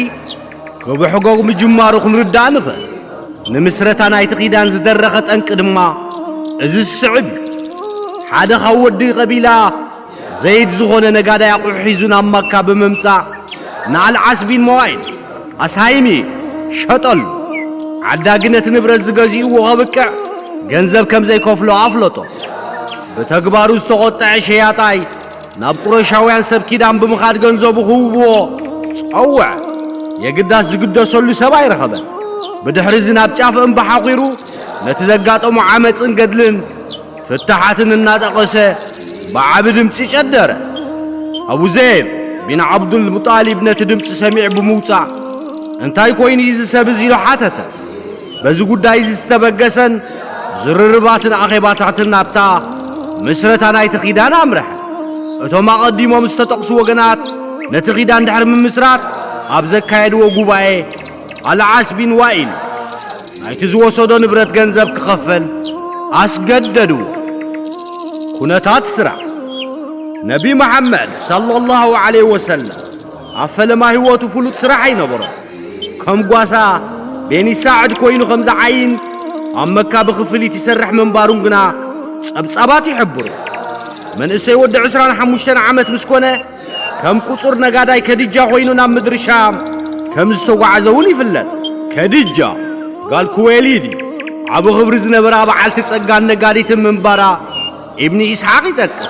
ክብሕጎ ምጅማሩ ክንርዳእ ንኽእል። ንምስረታ ናይቲ ኺዳን ዝደረኸ ጠንቂ ድማ እዚ ዝስዕብ እዩ። ሓደ ካብ ወዲ ቀቢላ ዘይድ ዝኾነ ነጋዳይ ኣቑሑ ሒዙ ናብ ማካ ብምምጻእ ንኣልዓስ ቢን መዋኢል ኣስሃይሚ ሸጠሉ። ዓዳጊ ነቲ ንብረት ዝገዝእዎ ከብቅዕ ገንዘብ ከም ዘይከፍሎ ኣፍለጦ። ብተግባሩ ዝተቖጥዐ ሸያጣይ ናብ ቁረሻውያን ሰብ ኪዳን ብምኻድ ገንዘቡ ክህብዎ ጸውዐ። የግዳስ ዝግደሰሉ ሰብ ኣይረኸበን። ብድሕሪ እዚ ናብ ጫፍ እምባ ሓኺሩ ነቲ ዘጋጠሞ ዓመጽን ገድልን ፍታሓትን እናጠቐሰ ብዓቢ ድምጺ ጨደረ። ኣቡ ዘይድ ቢን ዓብዱል ሙጣሊብ ነቲ ድምጺ ሰሚዑ ብምውጻእ፣ "እንታይ ኮይኑ እዩ እዚ ሰብ እዚ?" ኢሉ ሓተተ። በዚ ጉዳይ እዚ ዝተበገሰን ዝርርባትን ኣኼባታትን ናብታ ምስረታ ናይቲ ኪዳን ኣምርሐ። እቶም ኣቐዲሞም ዝተጠቕሱ ወገናት ነቲ ኪዳን ድሕሪ ምምስራት ኣብ ዘካየድዎ ጉባኤ ኣልዓስ ቢን ዋኢል ናይቲ ዝወሰዶ ንብረት ገንዘብ ክኸፈል ኣስገደድዎ። ኩነታት ስራሕ ነቢ መሓመድ ሰለላሁ ዐለይሂ ወሰለም ኣብ ፈለማ ህይወቱ ፍሉጥ ስራሕ ኣይነበሮን። ከም ጓሳ ቤኒ ሳዕድ ኮይኑ ከም ዝዓይን ኣብ መካ ብክፍሊት ይሰርሕ ምንባሩን ግና ጸብጻባት ይሕብሩ። መንእሰይ ወዲ ዕስራን ሓሙሽተን ዓመት ምስ ኮነ ከም ቁጹር ነጋዳይ ከዲጃ ኮይኑ ናብ ምድሪ ሻም ከም ዝተጓዓዘ እውን ይፍለጥ። ከዲጃ ጋል ኩዌሊድ እዩ። ዓቢ ክብሪ ዝነበራ በዓልቲ ጸጋን ነጋዲትን ምንባራ ኢብኒ ኢስሓቅ ይጠቅስ።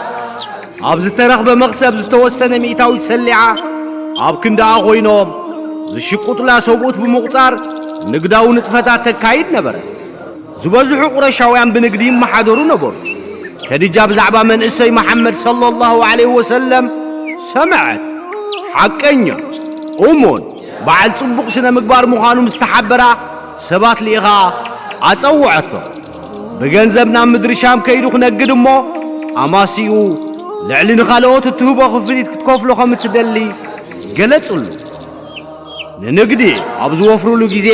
ኣብ ዝተረኽበ መኽሰብ ዝተወሰነ ሚእታዊት ሰሊዓ ኣብ ክንዳኣ ኮይኖም ዝሽቁጥላ ሰብኡት ብምቑጻር ንግዳዊ ንጥፈታት ተካይድ ነበረት። ዝበዝሑ ቁረሻውያን ብንግዲ ይመሓደሩ ነበሩ። ከዲጃ ብዛዕባ መንእሰይ መሓመድ ሰለላሁ ዐለይሂ ወሰለም ሰምዐት። ሓቀኛ፣ እሙን፣ በዓል ጽቡቕ ስነ ምግባር ምዃኑ ምስ ተሓበራ ሰባት ልኢኻ ኣጸውዐቶ። ብገንዘብ ናብ ምድሪ ሻም ከይዱ ክነግድ እሞ ኣማሲኡ ልዕሊ ንኻልኦት እትህቦ ክፍሊት ክትከፍሎ ከም እትደሊ ገለጽሉ። ንንግዲ ኣብ ዝወፍሩሉ ግዜ፣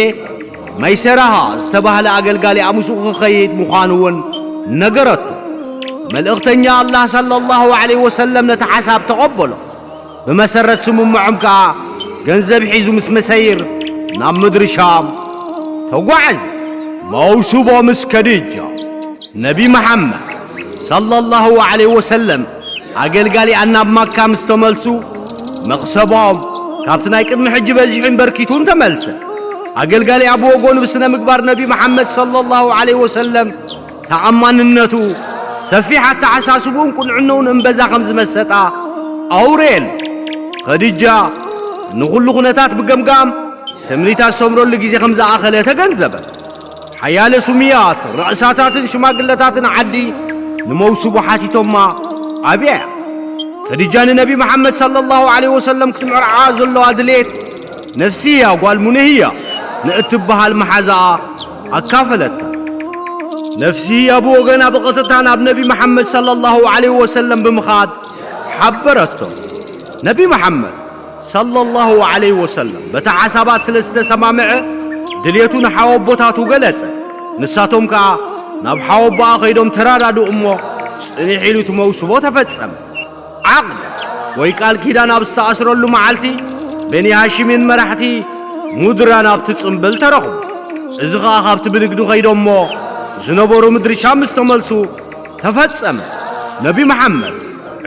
መይሰራሃ ዝተባህለ ኣገልጋሊኣ ምስኡ ክኸይድ ምዃኑ እውን ነገረቶ። መልእኽተኛ ኣላህ ሰለላሁ ዐለይሂ ወሰለም ነቲ ሓሳብ ተቐበሎ። ብመሰረት ስምምዖም ከኣ፣ ገንዘብ ሒዙ ምስ መሰይር ናብ ምድሪ ሻም ተጓዓዘ። መውስቦ ምስ ከዲጃ። ነቢ መሓመድ ሰለላሁ ዐለይሂ ወሰለም ኣገልጋሊኣ ናብ ማካ ምስ ተመልሱ፣ መኽሰቦም ካብቲ ናይ ቅድሚ ሕጂ በዚሑን በርኪቱን ተመልሰ። ኣገልጋሊኣ ብወገኑ ብስነ ምግባር ነቢ መሓመድ ሰለላሁ ዐለይሂ ወሰለም ተኣማንነቱ፣ ሰፊሕ ኣተሓሳስብኡን ቅንዕንኡን እምበዛ ከም ዝመሰጣ ኣውረየሉ። ኸዲጃ ንኹሉ ኩነታት ብገምጋም ትምኒታ ዝሰምረሉ ግዜ ከም ዝኣኸለ ተገንዘበት። ሓያለ ስሙያት፣ ራእሳታትን ሽማግለታትን ዓዲ ንመውስቦ ሓቲቶማ ኣብያ። ኸዲጃ ንነቢ መሓመድ ሰለላሁ ዐለይሂ ወሰለም ክትምርዓ ዘለዋ ድሌት ነፍስያ ጓል ሙንህያ ንእትበሃል መሓዛኣ ኣካፈለታ። ነፍስያ ብወገና ብቐጥታ ናብ ነቢ መሓመድ ሰለላሁ ዐለይሂ ወሰለም ብምኻድ ሓበረቶ። ነቢ መሓመድ ሰለላሁ ዐለይሂ ወሰለም በቲ ሓሳባት ስለ ዝተሰማምዐ፣ ድልየቱ ንሓወቦታቱ ገለጸ። ንሳቶም ከኣ ናብ ሓወቦኣ ኸይዶም ተራዳድኡ እሞ፣ ጽንሕ ኢሉ እቲ መውስቦ ተፈጸመ። ዓቕድ ወይ ቃል ኪዳን ኣብ ዝተኣስረሉ መዓልቲ፣ በኒ ሃሽምን መራሕቲ ሙድራን ኣብቲ ጽምብል ተረኽቡ። እዚ ኸኣ ካብቲ ብንግዲ ኸይዶሞ ዝነበሩ ምድሪ ሻም ምስ ተመልሱ ተፈጸመ። ነቢ መሓመድ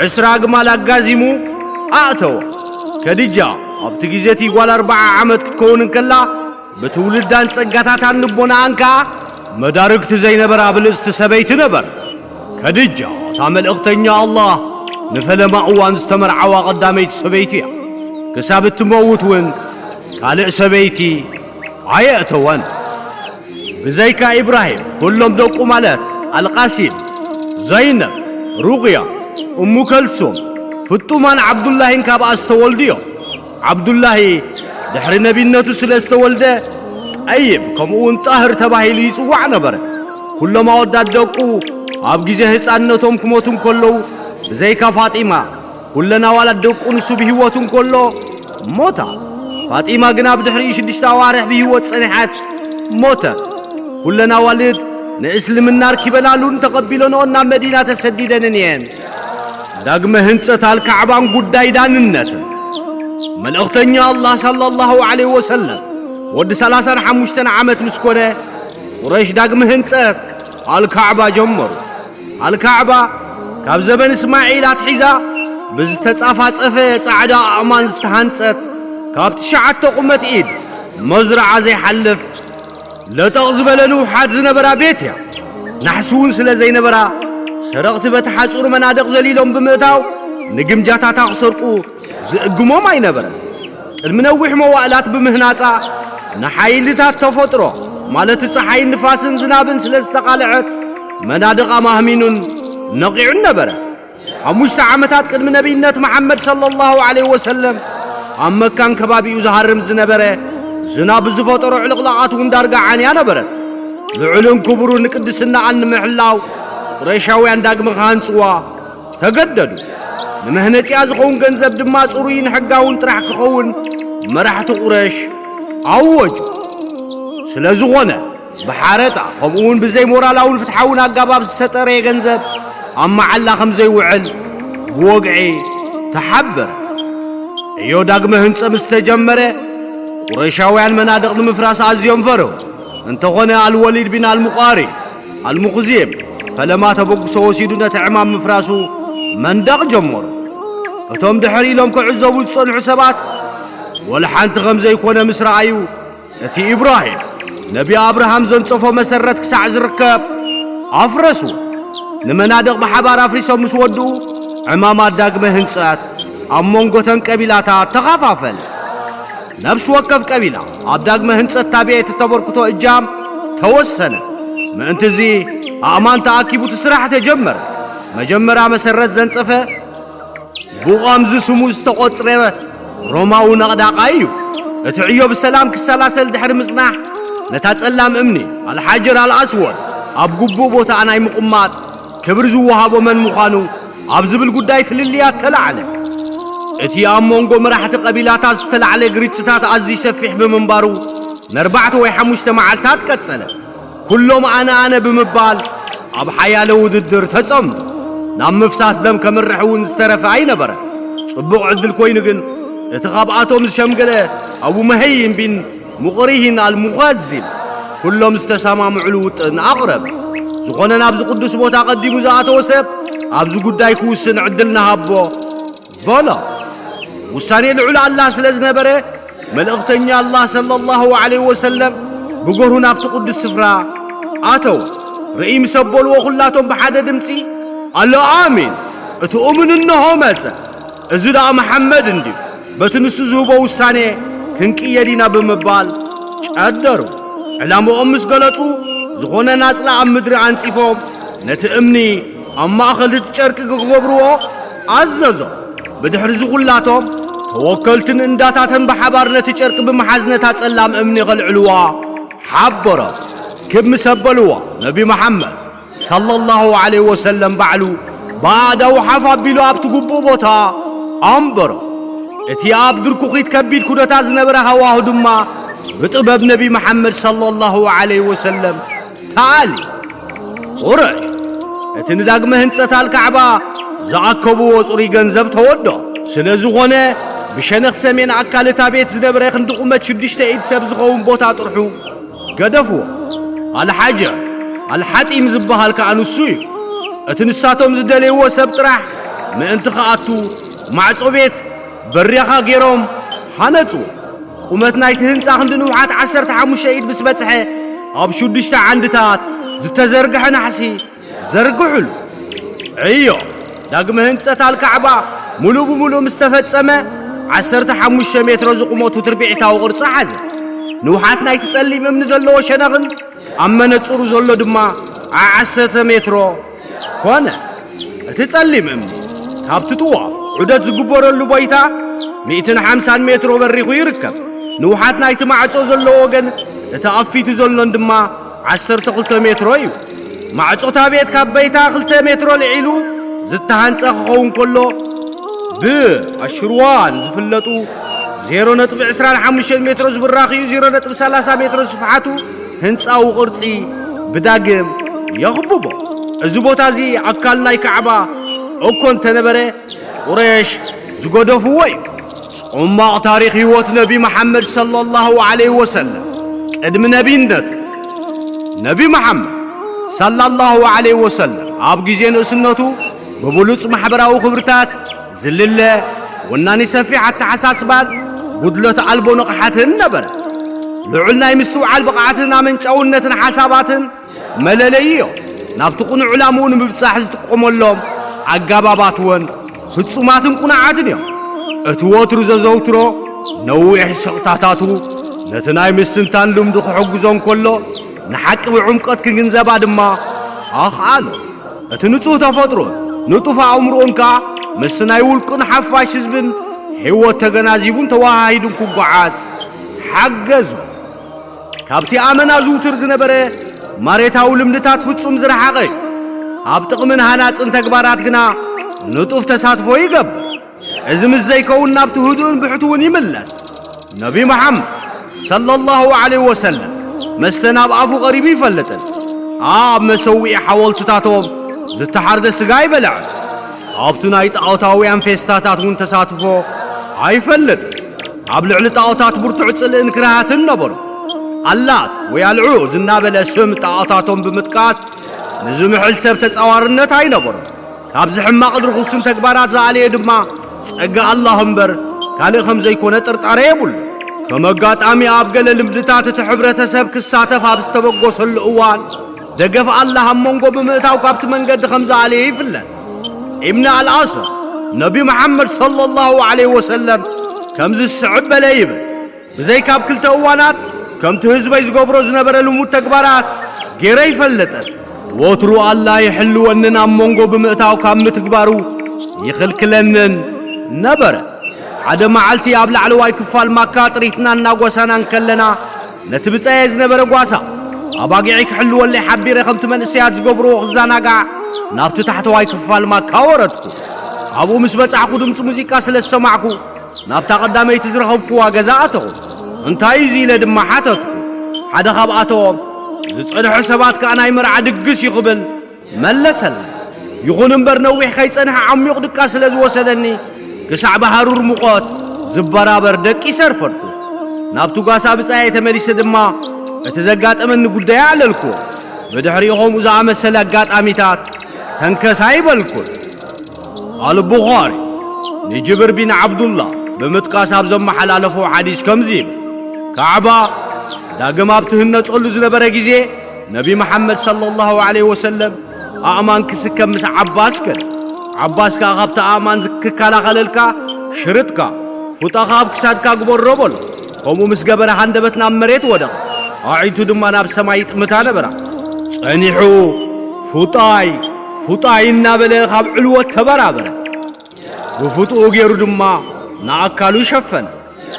ዕስራ ኣግማል ኣጋዚሙ ኣእተወ። ከዲጃ ኣብቲ ግዜ እቲ ጓል ኣርብዓ ዓመት ክትከውን እንከላ፣ ብትውልዳን ጸጋታታን ልቦናኣን ከኣ መዳርግቲ ዘይነበራ ብልጽቲ ሰበይቲ ነበር። ከዲጃ፣ እታ መልእኽተኛ ኣላህ ንፈለማ እዋን ዝተመርዓዋ ቀዳመይቲ ሰበይቲ እያ። ክሳብ እትመውት እውን ካልእ ሰበይቲ ኣየእተወን። ብዘይካ ኢብራሂም፣ ኩሎም ደቁ ማለት ኣልቃሲም፣ ዘይነብ፣ ሩቕያ፣ እሙ ከልሱም፣ ፍጡማን ዓብዱላሂን ካብኣ ዝተወልዱ እዮም። ዓብዱላሂ ድሕሪ ነቢነቱ ስለ ዝተወልደ፣ ጠይብ ከምኡውን ጣህር ተባሂሉ ይጽዋዕ ነበረ። ኩሎም ኣወዳት ደቁ ኣብ ግዜ ህጻንነቶም ክሞቱ እንከለዉ፣ ብዘይካ ፋጢማ፣ ኩለን ኣዋልድ ደቁ ንሱ ብህይወቱ እንከሎ ሞታ። ፋጢማ ግና ብድሕሪኡ ሽዱሽተ ኣዋርሕ ብህይወት ጸኒሓት ሞተት። ኩለን ኣዋልድ ንእስልምና ኣርኪበናሉን ተቐቢለንኦን ናብ መዲና ተሰዲደንን እየን። ዳግመ ህንጸት ኣልካዕባን ጉዳይ ዳንነትን። መልእኽተኛ ኣላህ ሰለላሁ ዐለይሂ ወሰለም ወዲ ሰላሳን ሓሙሽተን ዓመት ምስ ኮነ፣ ቁረይሽ ዳግመ ህንጸት ኣልካዕባ ጀመሩ። ኣልካዕባ ካብ ዘበን እስማዒል ኣትሒዛ ብዝተጻፋጸፈ ጻዕዳ ኣእማን ዝተሃንጸት፣ ካብ ትሽዓተ ቁመት ኢድ መዝረዓ ዘይሓልፍ ለጠቕ ዝበለ ንውሓት ዝነበራ ቤት እያ። ናሕሲ እውን ስለ ዘይነበራ፣ ሰረቕቲ በቲ ሓጹር መናድቕ ዘሊሎም ብምእታው ንግምጃታታ ክሰርቁ ዝእግሞም ኣይነበረን። ቅድሚ ነዊሕ መዋእላት ብምህናጻ፣ ንሓይልታት ተፈጥሮ፣ ማለት ጸሓይን ንፋስን ዝናብን ስለ ዝተቓልዐት፣ መናድቕ ኣማህሚኑን ነቒዑን ነበረ። ሓሙሽተ ዓመታት ቅድሚ ነቢይነት መሓመድ ሰለላሁ ዐለይሂ ወሰለም፣ ኣብ መካን ከባቢኡ ዝሃርም ዝነበረ ዝናብ ብዝፈጠሮ ዕልቕላቓት እውን ዳርጋ ዓንያ ነበረት። ልዑልን ክቡርን ቅድስናኣን ንምሕላው፣ ቁረይሻውያን ዳግመ ክሃንጽዋ ተገደዱ። ንመህነጺኣ ዝኸውን ገንዘብ ድማ ጽሩይን ሕጋውን ጥራሕ ክኸውን መራሕቲ ቁረሽ ኣወጁ። ስለ ዝኾነ፣ ብሓረጣ፣ ከምኡውን ብዘይ ሞራላውን ፍትሓውን ኣጋባብ ዝተጠረየ ገንዘብ ኣብ መዓላ ከም ዘይውዕል ብወግዒ ተሓበረ። ዕዮ ዳግመ ህንጸ ምስ ተጀመረ፣ ቁረይሻውያን መናድቕ ንምፍራስ ኣዝዮም ፈረሁ። እንተኾነ፣ ኣልወሊድ ቢን ኣልሙቓሪ ኣልሙኽዚም ፈለማ ተበግሶ ወሲዱ ነቲ ዕማም ምፍራሱ መንደቕ ጀመሩ። እቶም ድሕር ኢሎም ክዕዘቡ ዝጸንሑ ሰባት ወላ ሓንቲ ከም ዘይኮነ ምስ ረኣዩ፣ እቲ ኢብራሂም ነቢ ኣብርሃም ዘንጸፎ መሰረት ክሳዕ ዝርከብ ኣፍረሱ። ንመናድቕ ብሓባር ኣፍሪሶም ምስ ወድኡ፣ ዕማማት ዳግመ ህንጸት ኣብ መንጎ ተን ቀቢላታት ተኸፋፈለ። ነፍሲ ወከፍ ቀቢላ ኣብ ዳግመ ህንጸት ታብየ እቲ ተበርክቶ እጃም ተወሰነ። ምእንቲ እዚ ኣእማን ተኣኪቡ እቲ ስራሕ ተጀመረ። መጀመርያ መሰረት ዘንጸፈ ብቐምዚ ስሙ ዝተቖጽረ ሮማዊ ነቕዳቓይ እዩ። እቲ ዕዮ ብሰላም ክሰላሰል ድሕሪ ምጽናሕ፣ ነታ ጸላም እምኒ፣ ኣልሓጀር ኣልኣስወድ፣ ኣብ ግቡእ ቦታኣ ናይ ምቕማጥ ክብሪ ዝወሃቦ መን ምዃኑ ኣብ ዝብል ጉዳይ ፍልልያት ተላዕለ። እቲ ኣብ መንጎ መራሕቲ ቀቢላታት ዝተላዕለ ግርጭታት ኣዝዩ ሰፊሕ ብምንባሩ፣ ንኣርባዕተ ወይ ሓሙሽተ መዓልታት ቀጸለ። ኩሎም ኣነ ኣነ ብምባል ኣብ ሓያለ ውድድር ተጸምዱ። ናብ ምፍሳስ ደም ከምርሕ እውን ዝተረፈ ኣይነበረን። ጽቡቕ ዕድል ኮይኑ ግን፣ እቲ ካብኣቶም ዝሸምገለ ኣቡ መሀይን ቢን ሙቕሪሂን ኣልሙኻዚን ኩሎም ዝተሰማምዕሉ ውጥን ኣቕረበ። ዝኾነ ናብዚ ቅዱስ ቦታ ቀዲሙ ዝኣተወ ሰብ ኣብዚ ጉዳይ ክውስን ዕድል ንሃቦ በሎ። ውሳኔ ልዑል ኣላህ ስለ ዝነበረ፣ መልእኽተኛ ኣላህ ሰለላሁ ዐለይሂ ወሰለም ብጎርሁ ናብቲ ቅዱስ ስፍራ ኣተው። ርእይ ምስ ኣበልዎ፣ ኩላቶም ብሓደ ድምፂ፣ "ኣል ኣሚን፣ እቲ እሙን እንሆ መጸ፣ እዚ ደኣ መሓመድ እንድዩ፣ በቲ ንሱ ዝህቦ ውሳኔ ክንቅየድ ኢና" ብምባል ጨደሩ። ዕላምኦም ምስ ገለጹ፣ ዝኾነ ናጽላ ኣብ ምድሪ ኣንጺፎም፣ ነቲ እምኒ ኣብ ማእከል እቲ ጨርቂ ክገብርዎ ኣዘዞም። ብድሕሪ እዚ ኩላቶም ተወከልትን እንዳታትን ብሓባር ነቲ ጨርቂ ብምሓዝ ነታ ጸላም እምኒ ከልዕልዋ ሓበሮም። ክብ ምስ ኣበልዎ፣ ነቢ መሓመድ ሰለላሁ ዐለይሂ ወሰለም ባዕሉ ብኣእዳዉ ሓፍ ኣቢሉ ኣብቲ ግቡእ ቦታ ኣንበሮ። እቲ ኣብ ድርኩኺት ከቢድ ኩነታት ዝነበረ ሃዋሁ ድማ ብጥበብ ነቢ መሓመድ ሰለላሁ ዐለይሂ ወሰለም ተኣሊ። ቁረሽ እቲ ንዳግመ ህንጸት ኣልካዕባ ዝኣከብዎ ጽሩይ ገንዘብ ተወዶ። ስለ ዝኾነ፣ ብሸነኽ ሰሜን ኣካል እታ ቤት ዝነበረ ክንዲ ቁመት ሽዱሽተ ኢድ ሰብ ዝኸውን ቦታ ጥርሑ ገደፍዎ። ኣልሓጀር ኣልሓጢም ዝበሃል ከኣ ንሱ እዩ። እቲ ንሳቶም ዝደለይዎ ሰብ ጥራሕ ምእንቲ ክኣቱ፣ ማዕጾ ቤት በሪኻ ገይሮም ሃነጽዎ። ቁመት ናይቲ ህንጻ ክንዲ ንውሓት ዓሰርተ ሓሙሽተ ኢድ ምስ በጽሐ፣ ኣብ ሽዱሽተ ዓንድታት ዝተዘርግሐ ናሕሲ ዘርግሑሉ። ዕዮ ዳግመ ህንጸት ኣልካዕባ ምሉእ ብምሉእ ምስ ተፈጸመ፣ ዓሰርተ ሓሙሽተ ሜትሮ ዝቑመቱ ትርቢዕታዊ ቅርጺ ሓዘ። ንውሓት ናይቲ ጸሊም እምኒ ዘለዎ ሸነኽን ኣብ መነጽሩ ዘሎ ድማ ዓሰርተ ሜትሮ ኮነ። እቲ ጸሊም እምኒ ካብቲ ጥዋፍ ዑደት ዝግበረሉ ቦይታ ሚእትን ሓምሳን ሜትሮ በሪኹ ይርከብ። ንውሓት ናይቲ ማዕጾ ዘለዎ ወገን እቲ ኣብ ፊቱ ዘሎን ድማ ዓሰርተ ክልተ ሜትሮ እዩ። ማዕጾ እታ ቤት ካብ በይታ ክልተ ሜትሮ ልዒሉ ዝተሃንጸ ክኸውን ከሎ፣ ብኣሽርዋን ዝፍለጡ ዜሮ ነጥቢ ዕስራን ሓሙሽተን ሜትሮ ዝብራኽ እዩ፣ ዜሮ ነጥቢ ሰላሳ ሜትሮ ስፍሓቱ ህንጻዊ ቅርጺ ብዳግም የኽብቦ። እዚ ቦታ እዚ ኣካል ናይ ካዕባ እኮ እንተነበረ፣ ቁረይሽ ዝገደፍዎ እዩ። ጽማቕ ታሪኽ ህይወት ነቢ መሓመድ ሰለላሁ ዐለይሂ ወሰለም ቅድሚ ነቢነቱ። ነቢ መሓመድ ሰለላሁ ዐለይሂ ወሰለም ኣብ ግዜ ንእስነቱ ብብሉጽ ማሕበራዊ ክብርታት ዝልለ፣ ወናኒ ሰፊሕ ኣተሓሳስባን ጉድለት ኣልቦ ንቕሓትን ነበረ። ልዑል ናይ ምስትውዓል ብቕዓትን ኣመንጫውነትን ሓሳባትን መለለይዮ። ናብቲ ቅኑዕ ዕላምኡ ንምብጻሕ ዝጥቀመሎም ኣገባባት እውን ፍጹማትን ቅኑዓትን እዮም። እቲ ወትሩ ዘዘውትሮ ነዊሕ ስቕታታቱ ነቲ ናይ ምስትንታን ልምዱ ክሕግዞ እንከሎ፣ ንሓቂ ብዕምቆት ክግንዘባ ድማ ኣኽኣሎ። እቲ ንጹህ ተፈጥሮን ንጡፍ ኣእምሮኡን ከኣ ምስቲ ናይ ውልቅን ሓፋሽ ህዝብን ህይወት ተገናዚቡን ተወሃሂዱን ክጓዓዝ ሓገዞ። ካብቲ ኣመና ዝውቱር ዝነበረ ማሬታዊ ልምድታት ፍጹም ዝረሓቐ እዩ። ኣብ ጥቕምን ሃናጽን ተግባራት ግና ንጡፍ ተሳትፎ ይገብር። እዚ ምስ ዘይከውን ናብቲ ህዱእን ብሕቱውን ይምለስ። ነቢ መሓመድ ሰለላሁ ዐለይሂ ወሰለም መስተ ናብ ኣፉ ቀሪቡ ይፈልጥን ኣብ መሰውኢ ሓወልትታቶም ዝተሓርደ ስጋ ኣይበልዕን። ኣብቲ ናይ ጣዖታውያን ፌስታታት እውን ተሳትፎ ኣይፈልጥን። ኣብ ልዕሊ ጣዖታት ብርቱዕ ጽልእን ክርሃትን ነበሮ። ኣላት ወይ ኣልዑዝ እናበለ ስም ጣዖታቶም ብምጥቃስ ንዝምሕል ሰብ ተጻዋርነት ኣይነበሮን። ካብዚ ሕማቕን ርኹስን ተግባራት ዝኣለየ ድማ ጸጋ ኣላህ እምበር ካልእ ከም ዘይኮነ ጥርጣረ የብሉ። ከም ኣጋጣሚ ኣብ ገለ ልምድታት እቲ ሕብረተሰብ ክሳተፍ ኣብ ዝተበገሰሉ እዋን ደገፍ ኣላህ ኣብ መንጎ ብምእታው ካብቲ መንገዲ ከም ዝኣለየ ይፍለጥ። ኢብን ኣልኣስር ነቢ መሓመድ ሰለላሁ ዐለይሂ ወሰለም ከምዚ ዝስዕብ በለ ይብል። ብዘይካብ ክልተ እዋናት ከምቲ ህዝበይ ዝገብሮ ዝነበረ ልሙድ ተግባራት ገይረ ይፈልጥን። ወትሩ ኣላ ይሕልወንን ኣብ መንጎ ብምእታው ካብ ምትግባሩ ይኽልክለንን ነበረ። ሓደ መዓልቲ ኣብ ላዕለዋይ ክፋል ማካ ጥሪትና እናጎሳና እንከለና ነቲ ብጻየ ዝነበረ ጓሳ ኣባጊዒ ክሕልወለይ ሓቢረ ከምቲ መንእሰያት ዝገብርዎ ክዘናጋዕ ናብቲ ታሕተዋይ ክፋል ማካ ወረድኩ። ኣብኡ ምስ በጻሕኩ ድምጺ ሙዚቃ ስለ ዝሰማዕኩ፣ ናብታ ቀዳመይቲ ዝረኸብኩዋ ገዛ ኣተኹ። "እንታይ እዩ እዚ?" ኢለ ድማ ሓተትኩ። ሓደ ካብኣቶም፣ "ዝጸንሑ ሰባት ከኣ ናይ መርዓ ድግስ እዩ" ክብል መለሰለይ። ይኹን እምበር ነዊሕ ከይጸንሐ ዓሚቕ ድቃስ ስለ ዝወሰደኒ፣ ክሳዕ ብሃሩር ሙቐት ዝበራበር ደቂሰ ኣርፈድኩ። ናብቲ ጓሳ ብጻየ ተመሊሰ ድማ እቲ ዘጋጠመኒ ጉዳይ ኣዕለልኩዎ። ብድሕሪኡ ከምኡ ዝኣመሰለ ኣጋጣሚታት ተንከስ ኣይበልኩን። ኣልቡኻሪ ንጅብር ቢን ዓብዱላህ ብምጥቃስ ኣብ ዘመሓላለፎ ሓዲስ ከምዚ ይብል፣ ካዕባ ዳግም ኣብ ትህነጸሉ ዝነበረ ግዜ፣ ነቢ መሓመድ ሰለላሁ ዐለይሂ ወሰለም ኣእማን ክስከም ምስ ዓባስ ከደ። ዓባስ ከኣ ካብቲ ኣእማን ክከላኸለልካ ሽርጥካ፣ ፉጣኻ ኣብ ክሳድካ ግበሮ በሎ። ከምኡ ምስ ገበረ ሃንደበት ናብ መሬት ወደቐ። ኣዒንቱ ድማ ናብ ሰማይ ይጥምታ ነበራ። ጸኒሑ ፉጣይ፣ ፉጣይ እናበለ ካብ ዕልወት ተበራበረ። ብፉጥኡ ገይሩ ድማ ንኣካሉ ሸፈነ።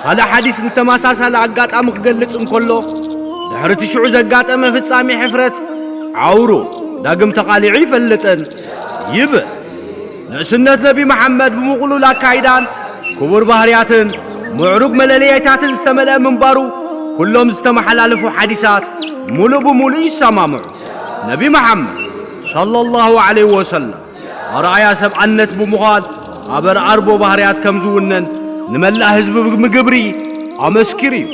ካልእ ሓዲስ ንተመሳሳሊ ኣጋጣሚ ክገልጽ እንከሎ፣ ድሕሪ እቲ ሽዑ ዘጋጠመ ፍጻሜ ሕፍረት ዓውሩ ዳግም ተቓሊዑ ይፈልጥን ይብል። ንእስነት ነቢ መሓመድ ብምቕሉል ኣካይዳን ክቡር ባህርያትን ምዕሩግ መለለይታትን ዝተመልአ ምንባሩ ኩሎም ዝተመሓላለፉ ሓዲሳት ሙሉእ ብሙሉእ ይሰማምዑ። ነቢ መሓመድ ሰለላሁ ዐለይሂ ወሰለም ኣርኣያ ሰብኣነት ብምዃን ኣብ ኣርኣርቦ ባህርያት ከም ዝውነን ንመላእ ህዝቢ ብምግብሪ ኣመስኪሩ እዩ።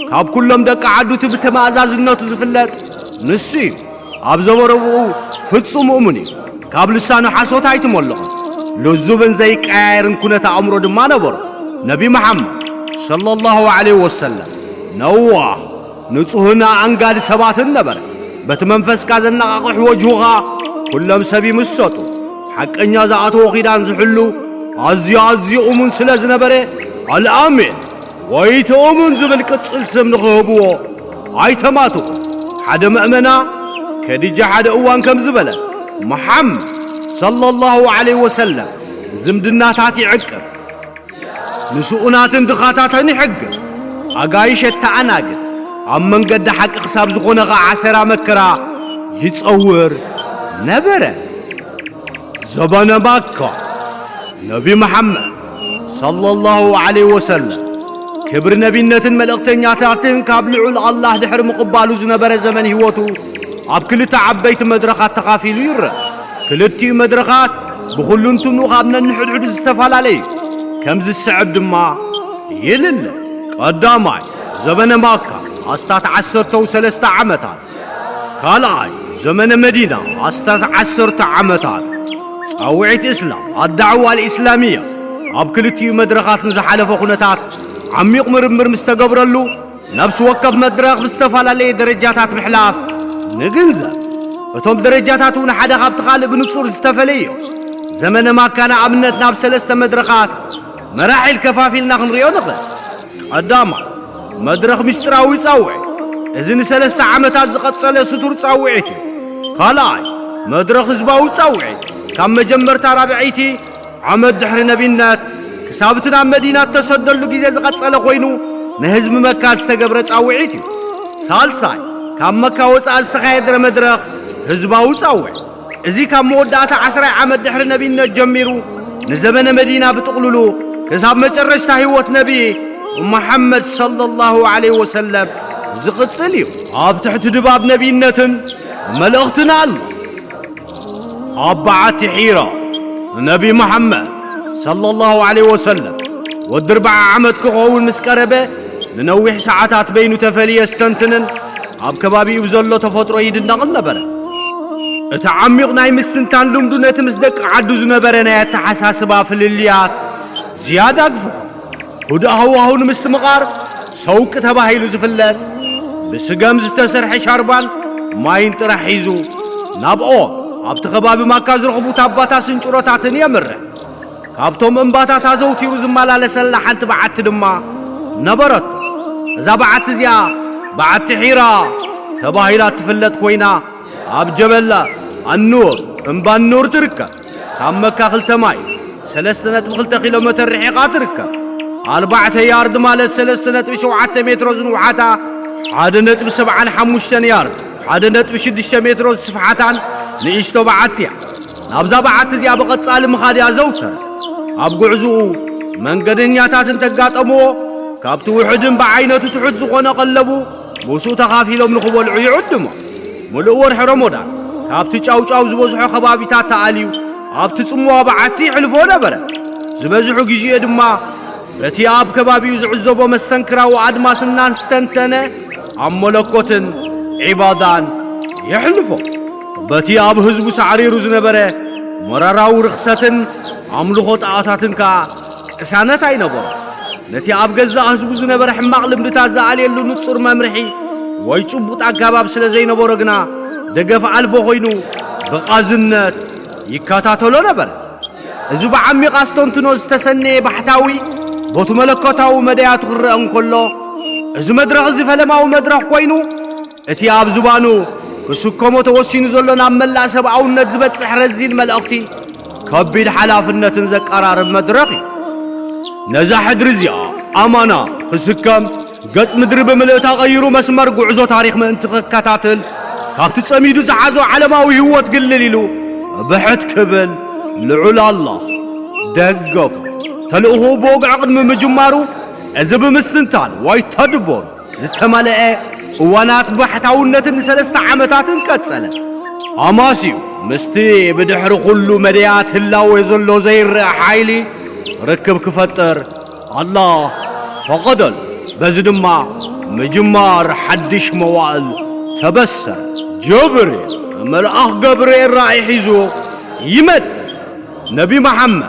ካብ ኩሎም ደቂ ዓዱ እቲ ብተመኣዛዝነቱ ዝፍለጥ ንሱ እዩ። ኣብ ዘረብኡ ፍጹም እሙን እዩ። ካብ ልሳኑ ሓሶት ኣይትመልኦን። ልዙብን ዘይቀያየርን ኩነት ኣእምሮ ድማ ነበሮ። ነቢ መሓመድ ሰለላሁ ዐለይሂ ወሰለም ነዋህ ንጹህን ኣኣንጋዲ ሰባትን ነበረ። በቲ መንፈስካ ዘነቓቕሕ ወጅሁ ኸኣ ኩሎም ሰብ ይምሰጡ። ሓቀኛ ዝኣተዎ ኪዳን ዝሕሉ ኣዝዩ ኣዝዩ እሙን ስለ ዝነበረ፣ ኣልኣሚን ወይ እቲ እሙን ዝብል ቅጽል ስም ንኽህብዎ ኣይተማትኹ። ሓደ መእመና ከዲጃ ሓደ እዋን ከም ዝበለ፣ መሓመድ ሰለላሁ ዐለይሂ ወሰለም ዝምድናታት ይዕቅብ፣ ንስኡናትን ድኻታትን ይሕግዝ፣ ኣጋይሽ የተኣናግድ፣ ኣብ መንገዲ ሓቂ ክሳብ ዝኾነ ኸዓ ዓሰራ መከራ ይጸውር ነበረ። ዘበነ ማካ ነቢ መሓመድ ሰለላሁ ዐለይሂ ወሰለም ክብሪ ነቢነትን መልእኽተኛታትን ካብ ልዑል ኣላህ ድሕሪ ምቕባሉ ዝነበረ ዘመን ህይወቱ ኣብ ክልተ ዓበይቲ መድረኻት ተኻፊሉ ይረአ። ክልቲኡ መድረኻት ብኹሉንትንኡ ካብ ነንሕድሕዱ ዝተፈላለዩ እዩ። ከምዚ ዝስዕብ ድማ ይልለ። ቀዳማይ፣ ዘበነ ማካ ኣስታት ዓሰርተው ሰለስተ ዓመታት። ካልኣይ፣ ዘመነ መዲና ኣስታት ዓሰርተ ዓመታት። ጻውዒት እስላም፣ ኣዳዕዋ ኣልእስላሚያ፣ ኣብ ክልቲኡ መድረኻት ንዝሓለፈ ኩነታት ዓሚቕ ምርምር ምስ ተገብረሉ፣ ነፍሲ ወከፍ መድረኽ ብዝተፈላለየ ደረጃታት ምሕላፍ ንግንዘብ። እቶም ደረጃታት እውን ሓደ ካብቲ ካልእ ብንጹር ዝተፈለዩ እዮም። ዘመነ ማካ ንኣብነት ናብ ሰለስተ መድረኻት መራሒል ከፋፊልና ክንሪኦ ንኽእል። ቀዳማይ፣ መድረኽ ምስጢራዊ ጻውዒት። እዚ ንሰለስተ ዓመታት ዝቐጸለ ስቱር ጻውዒት እዩ። ካልኣይ፣ መድረኽ ህዝባዊ ጻውዒት። ካብ መጀመርታ ራብዐይቲ ዓመት ድሕሪ ነቢነት ክሳብ እቲ ናብ መዲና እተሰደሉ ግዜ ዝቐጸለ ኮይኑ፣ ንህዝቢ መካ ዝተገብረ ጻውዒት እዩ። ሳልሳይ፣ ካብ መካ ወጻኢ ዝተኻየደ መድረኽ ህዝባዊ ጻውዒት። እዚ ካብ መወዳእታ ዓስራይ ዓመት ድሕሪ ነቢነት ጀሚሩ ንዘመነ መዲና ብጥቕልሉ ክሳብ መጨረሽታ ህይወት ነቢ መሓመድ ሰለላሁ ዐለይሂ ወሰለም ዝቕጽል እዩ። ኣብ ትሕቲ ድባብ ነቢነትን መልእኽትን ኣሎ። ኣብ በዓቲ ሒራ ንነቢ መሓመድ ሰለላሁ ዐለይሂ ወሰለም ወዲ ኣርብዓ ዓመት ክኸውን ምስ ቀረበ፣ ንነዊሕ ሰዓታት በይኑ ተፈልዩ የስተንትንን ኣብ ከባቢኡ ብዘሎ ተፈጥሮ ይድነቕን ነበረ። እቲ ዓሚቕ ናይ ምስትንታን ልምዱ ነቲ ምስ ደቂ ዓዱ ዝነበረ ናይ ኣተሓሳስባ ፍልልያት ዝያዳ ኣግፍሖ። ህዱእ ሃዋሁ ንምስትምቓር ሰውቂ ተባሂሉ ዝፍለጥ፣ ብስገም ዝተሰርሐ ሻርባን ማይን ጥራሕ ሒዙ፣ ናብ ኦም ኣብቲ ከባቢ ማካ ዝረኽቡ ታባታትን ጭሮታትን የምርሕ። ካብቶም እምባታት ኣዘውቲሩ ዝመላለሰላ ሓንቲ በዓቲ ድማ ነበረቶ። እዛ በዓቲ እዚኣ በዓቲ ሒራ ተባሂላ እትፍለጥ ኮይና፣ ኣብ ጀበል ኣኑር፣ እምባ ኑር ትርከብ። ካብ መካ ክልተ ማይል፣ ሰለስተ ነጥቢ ክልተ ኪሎ ሜተር፣ ርሒቓ ትርከብ። ኣርባዕተ ያርድ ማለት ሰለስተ ነጥቢ ሸውዓተ ሜትሮ ዝንውሓታ፣ ሓደ ነጥቢ ሰብዓን ሓሙሽተን ያርድ፣ ሓደ ነጥቢ ሽዱሽተ ሜትሮ ዝስፍሓታን ንእሽቶ በዓቲ እያ። ናብዛ በዓቲ እዚኣ ብቐጻሊ ምኻድ እያ ዘውተረ። ኣብ ጉዕዝኡ መንገደኛታት እንተጋጠምዎ፣ ካብቲ ውሑድን ብዓይነቱ ትሑት ዝኾነ ቀለቡ ምስኡ ተኻፊሎም ንኽበልዑ ይዕድሞ። ምሉእ ወርሒ ረመዳን ካብቲ ጫውጫው ዝበዝሖ ከባቢታት ተኣልዩ ኣብቲ ጽምዋ በዓቲ ይሕልፎ ነበረ። ዝበዝሑ ግዜኡ ድማ በቲ ኣብ ከባቢኡ ዝዕዘቦ መስተንክራዊ ኣድማስ እናስተንተነ ኣብ መለኮትን ዒባዳን የሕልፎ። በቲ ኣብ ህዝቡ ሳዕሪሩ ዝነበረ ሞራራዊ ርኽሰትን ኣምልኾ ጣዖታትን ከኣ ቅሳነት ኣይነበሮ። ነቲ ኣብ ገዛእ ህዝቡ ዝነበረ ሕማቕ ልምድታት ዝኣልየሉ ንጹር መምርሒ ወይ ጭቡጥ ኣገባብ ስለ ዘይነበሮ ግና ደገፍ ኣልቦ ኮይኑ ብቓዝነት ይከታተሎ ነበር። እዚ ብዓሚቕ ኣስተንትኖ ዝተሰነየ ባሕታዊ ቦቲ መለኮታዊ መዳያቱ ክረአ እንከሎ፣ እዚ መድረኽ እዚ ፈለማዊ መድረኽ ኮይኑ፣ እቲ ኣብ ዝባኑ ክስከሞ ተወሲኑ ዘሎ ናብ መላእ ሰብኣውነት ዝበጽሕ ረዚን መልእኽቲ ከቢድ ሓላፍነትን ዘቀራርብ መድረኽ እዩ። ነዛ ሕድሪ እዚኣ ኣማና ክስከም፣ ገጽ ምድሪ ብምልእታ ቀይሩ መስመር ጉዕዞ ታሪኽ ምእንቲ ክከታትል፣ ካብቲ ጸሚዱ ዝሓዞ ዓለማዊ ህይወት ግልል ኢሉ ብሕት ክብል ልዑል ኣላህ ደገፉ። ተልእኾኡ ብወግዒ ቅድሚ ምጅማሩ፣ እዚ ብምስትንታን ወይ ተድቦር ዝተመልአ እዋናት ባሕታውነትን ንሰለስተ ዓመታትን ቀጸለ። ኣማስዩ ምስቲ ብድሕሪ ኩሉ መደያት ህላዌ ዘሎ ዘይረኣ ሓይሊ ርክብ ክፈጥር ኣላህ ፈቐደሉ። በዚ ድማ ምጅማር ሓድሽ መዋእል ተበሰረ። ጅብሪል መልኣኽ ገብርኤል ራእይ ሒዙ ይመጽእ። ነቢ መሓመድ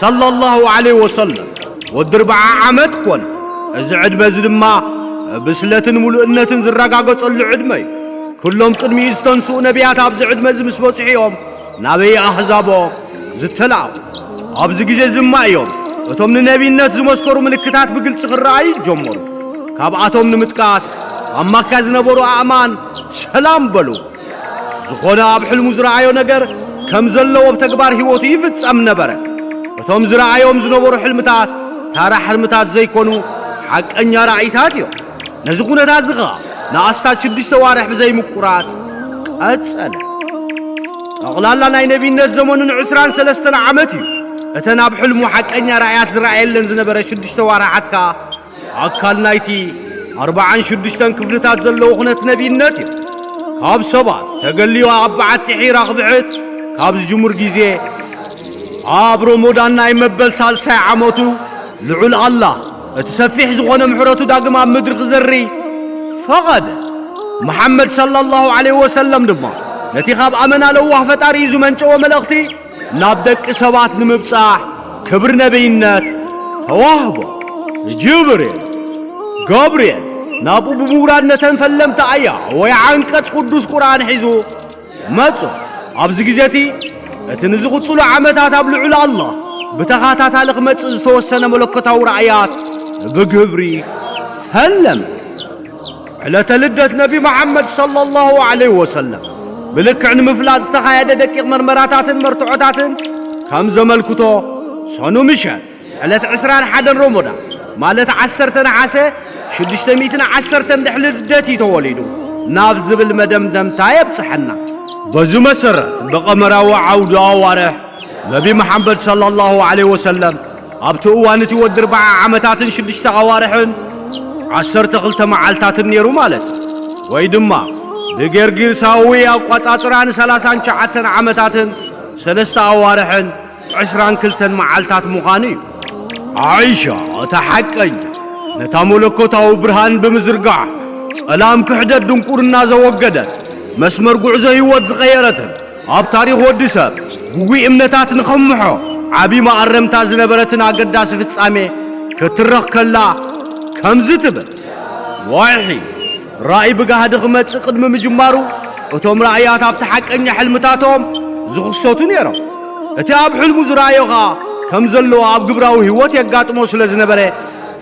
ሰለላሁ ዐለይሂ ወሰለም ወዲ ኣርብዓ ዓመት ኮነ። እዚ ዕድመ እዚ ድማ ብስለትን ምሉእነትን ዝረጋገጸሉ ዕድመ እዩ። ኩሎም ቅድሚኡ ዝተንስኡ ነቢያት ኣብዚ ዕድመ እዚ ምስ በጽሑ እዮም ናበይ ኣህዛቦም ዝተላእኹ። ኣብዚ ግዜ እዚ ድማ እዮም እቶም ንነቢይነት ዝመስከሩ ምልክታት ብግልጺ ክረኣዩ ጀመሩ። ካብኣቶም ንምጥቃስ ኣብ ማካ ዝነበሩ ኣእማን ሰላም በሉ። ዝኾነ ኣብ ሕልሙ ዝረኣዮ ነገር ከም ዘለዎ ብተግባር ህይወቱ ይፍጸም ነበረ። እቶም ዝረኣዮም ዝነበሩ ሕልምታት ታራ ሕልምታት ዘይኮኑ ሓቀኛ ራእይታት እዮም። ነዚ ኩነታት እዚ ኸኣ ንኣስታት ሽዱሽተ ዋርሕ ብዘይምቁራጽ ቀጸለ። ጠቕላላ ናይ ነቢይነት ዘመኑ ንዕስራን ሰለስተን ዓመት እዩ። እተን ኣብ ሕልሙ ሓቀኛ ራእያት ዝረኣየለን ዝነበረ ሽዱሽተ ዋርሓት ከኣ ኣካል ናይቲ ኣርብዓን ሽዱሽተን ክፍልታት ዘለዎ ኩነት ነቢይነት እዩ። ካብ ሰባት ተገልዩ ኣብ በዓቲ ሒራ ክብሕት ካብ ዝጅምር ግዜ፣ ኣብ ሮሞዳን ናይ መበል ሳልሳይ ዓመቱ ልዑል ኣላህ እቲ ሰፊሕ ዝኾነ ምሕረቱ ዳግም ኣብ ምድሪ ክዘሪ ፈቐደ። መሓመድ ሰለላሁ ዐለይሂ ወሰለም ድማ ነቲ ካብ ኣመና ለዋህ ፈጣሪኡ ዝመንጨወ መልእኽቲ ናብ ደቂ ሰባት ንምብጻሕ ክብሪ ነቢይነት ተዋህቦ። ጅብሪል፣ ገብርኤል፣ ናብኡ ብምውራድ ነተን ፈለምቲ ኣያ ወይ ዓንቀጽ ቅዱስ ቁርኣን ሒዙ መጹ። ኣብዚ ግዜ እቲ፣ እቲ ንዝቕጽሉ ዓመታት ኣብ ልዑል ኣላህ ብተኸታታሊ ክመጽእ ዝተወሰነ መለኮታዊ ራእያት ብግብሪ ፈለመ። ዕለተ ልደት ነቢ መሓመድ ሰለላሁ ዐለይሂ ወሰለም ብልክዕ ንምፍላጥ ዝተኻየደ ደቂቕ መርመራታትን መርትዖታትን ከም ዘመልክቶ፣ ሰኑ ምሸት ዕለት ዕስራን ሓደን ሮሞዳን፣ ማለት ዓሰርተ ነሓሰ ሽዱሽተ ሚእትን ዓሰርተን ድሕሪ ልደት እዩ ተወሊዱ ናብ ዝብል መደምደምታ የብጽሐና። በዚ መሰረት ብቐመራዊ ዓውዲ ኣዋርሕ ነቢ መሓመድ ሰለላሁ ዐለይሂ ወሰለም ኣብቲ እዋን እቲ ወዲ ኣርብዓ ዓመታትን ሽዱሽተ ኣዋርሕን ዓሰርተ ክልተ መዓልታትን ነይሩ ማለት እዩ። ወይ ድማ ብጌርጊሳዊ ኣቋጻጽራ ንሰላሳን ትሽዓተን ዓመታትን ሰለስተ ኣዋርሕን ዕስራን ክልተን መዓልታት ምዃኑ እዩ። ዓይሻ እታ ሓቀኛ፣ ነታ መለኮታዊ ብርሃን ብምዝርጋሕ ጸላም ክሕደት ድንቁርና ዘወገደት፣ መስመር ጉዕዞ ህይወት ዝቐየረትን ኣብ ታሪኽ ወዲ ሰብ ግጉይ እምነታት ንኸምሖ ዓቢ መኣረምታ ዝነበረትን ኣገዳሲ ፍጻሜ ክትረኽ ከላ ከምዚ ትብል፣ ዋይሒ ራእይ ብጋህዲ ክመጽእ ቅድሚ ምጅማሩ፣ እቶም ራእያት ኣብቲ ሓቀኛ ሕልምታቶም ዝኽሰቱ ነይሮም። እቲ ኣብ ሕልሙ ዝረኣዮ ኸኣ ከም ዘለዎ ኣብ ግብራዊ ህይወት የጋጥሞ ስለ ዝነበረ፣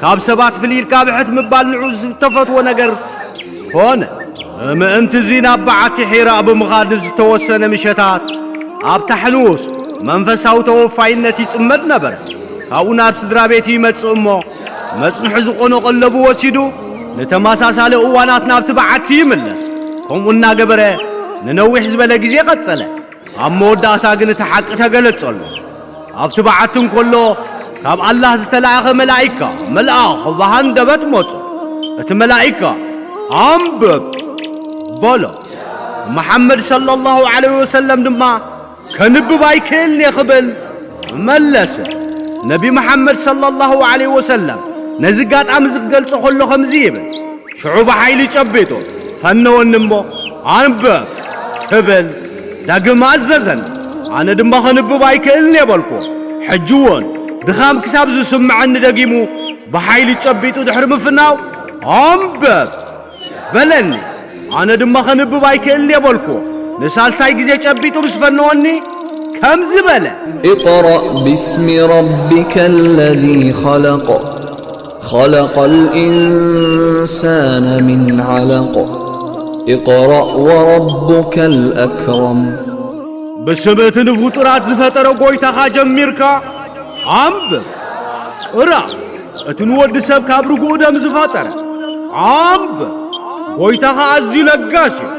ካብ ሰባት ፍልይ ኢልካ ብሕት ምባል ንዑ ዝተፈትዎ ነገር ኮነ። ምእንቲ እዚ ናብ በዓቲ ሒራ ብምኻድ ንዝተወሰነ ምሸታት ኣብ ታሕንውስ መንፈሳዊ ተወፋይነት ይጽመድ ነበረ። ካብኡ ናብ ስድራ ቤቱ ይመጽእ እሞ፣ መጽንሒ ዝኾኖ ቀለቡ ወሲዱ ንተመሳሳሊ እዋናት ናብቲ በዓቲ ይምለስ። ከምኡ እናገበረ ንነዊሕ ዝበለ ግዜ ቀጸለ። ኣብ መወዳእታ ግን እቲ ሓቂ ተገለጸሉ። ኣብቲ በዓቲ እንከሎ ካብ ኣላህ ዝተላእኸ መላኢካ፣ መልኣኽ፣ ብሃንደበት መጹ። እቲ መላኢካ፣ ኣንብብ፣ በሎ። መሓመድ ሰለላሁ ዐለይሂ ወሰለም ድማ፣ ከንብብ ኣይክእልን እየ ክብል መለሰ። ነቢ መሓመድ ሰለላሁ ዐለይሂ ወሰለም ነዚ ኣጋጣሚ እዚ ክገልጾ ከሎ ከምዚ ይብል፣ ሽዑ ብሓይሊ ጨቢጡ ፈነወኒ እሞ፣ ኣንብብ ክብል ዳግም ኣዘዘን። ኣነ ድማ ከንብብ ኣይክእልን እየ በልኩ። ሕጂ እውን ድኻም ክሳብ ዝስምዐኒ ደጊሙ ብሓይሊ ጨቢጡ ድሕሪ ምፍናው፣ ኣንብብ በለኒ። ኣነ ድማ ከንብብ ኣይክእልን እየ በልኩ። ንሳልሳይ ግዜ ጨቢጡ ምስ ፈነወኒ ከምዚ በለ። اقرأ باسم ربك الذي خلق. خلق الإنسان من علق. اقرأ وربك الأكرم. ብስም እቲ ንፍጡራት ዝፈጠረ ጎይታኻ ጀሚርካ ኣንብብ። ቅራእ። እቲ ንወዲ ሰብ ካብ ርጉእ ደም ዝፈጠረ ኣንብብ። ጎይታኻ ኣዝዩ ለጋስ እዩ።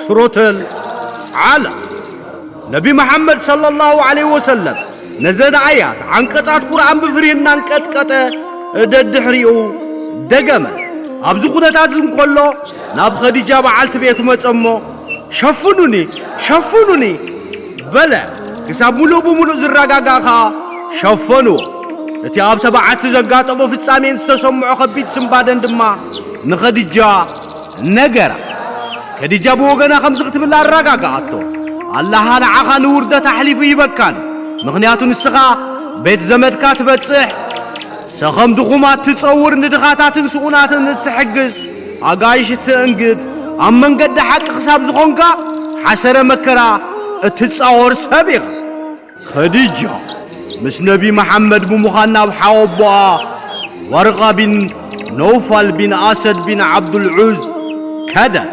ሱረተል ዓለቕ። ነቢ መሓመድ ሰለላሁ ዐለይሂ ወሰለም ነዘን ኣያት ዓንቀጻት ቁርኣን ብፍርሂ እናንቀጥቀጠ ደድሕሪኡ ደገመ። ኣብዚ ኩነታት እዚ እንከሎ ናብ ኸዲጃ በዓልቲ ቤቱ መጸ እሞ፣ ሸፍኑኒ፣ ሸፍኑኒ በለ። ክሳብ ምሉእ ብምሉእ ዝረጋጋእ ከኣ ሸፈንዎ። እቲ ኣብ ተባዓቲ ዘጋጠሞ ፍጻሜን ዝተሰምዖ ከቢድ ስንባደን ድማ ንኸዲጃ ነገራ። ከዲጃ ብወገና ከምዚ ክትብል ኣረጋግኣቶ፣ ኣላህ ንዓኻ ንውርደት ኣሕሊፉ ይበካን፣ ምኽንያቱ ንስኻ ቤት ዘመድካ ትበጽሕ፣ ሰኸም ድኹማት ትጸውር፣ ንድኻታትን ስኡናትን እትሕግዝ፣ ኣጋይሽ እትእንግድ፣ ኣብ መንገዲ ሓቂ ክሳብ ዝኾንካ ሓሰረ መከራ እትጻወር ሰብ ኢኻ። ኸዲጃ ምስ ነቢ መሓመድ ብምዃን ናብ ሓወቦኣ ዋርቃ ቢን ነውፋል ቢን ኣሰድ ቢን ዓብዱልዑዝ ከደት።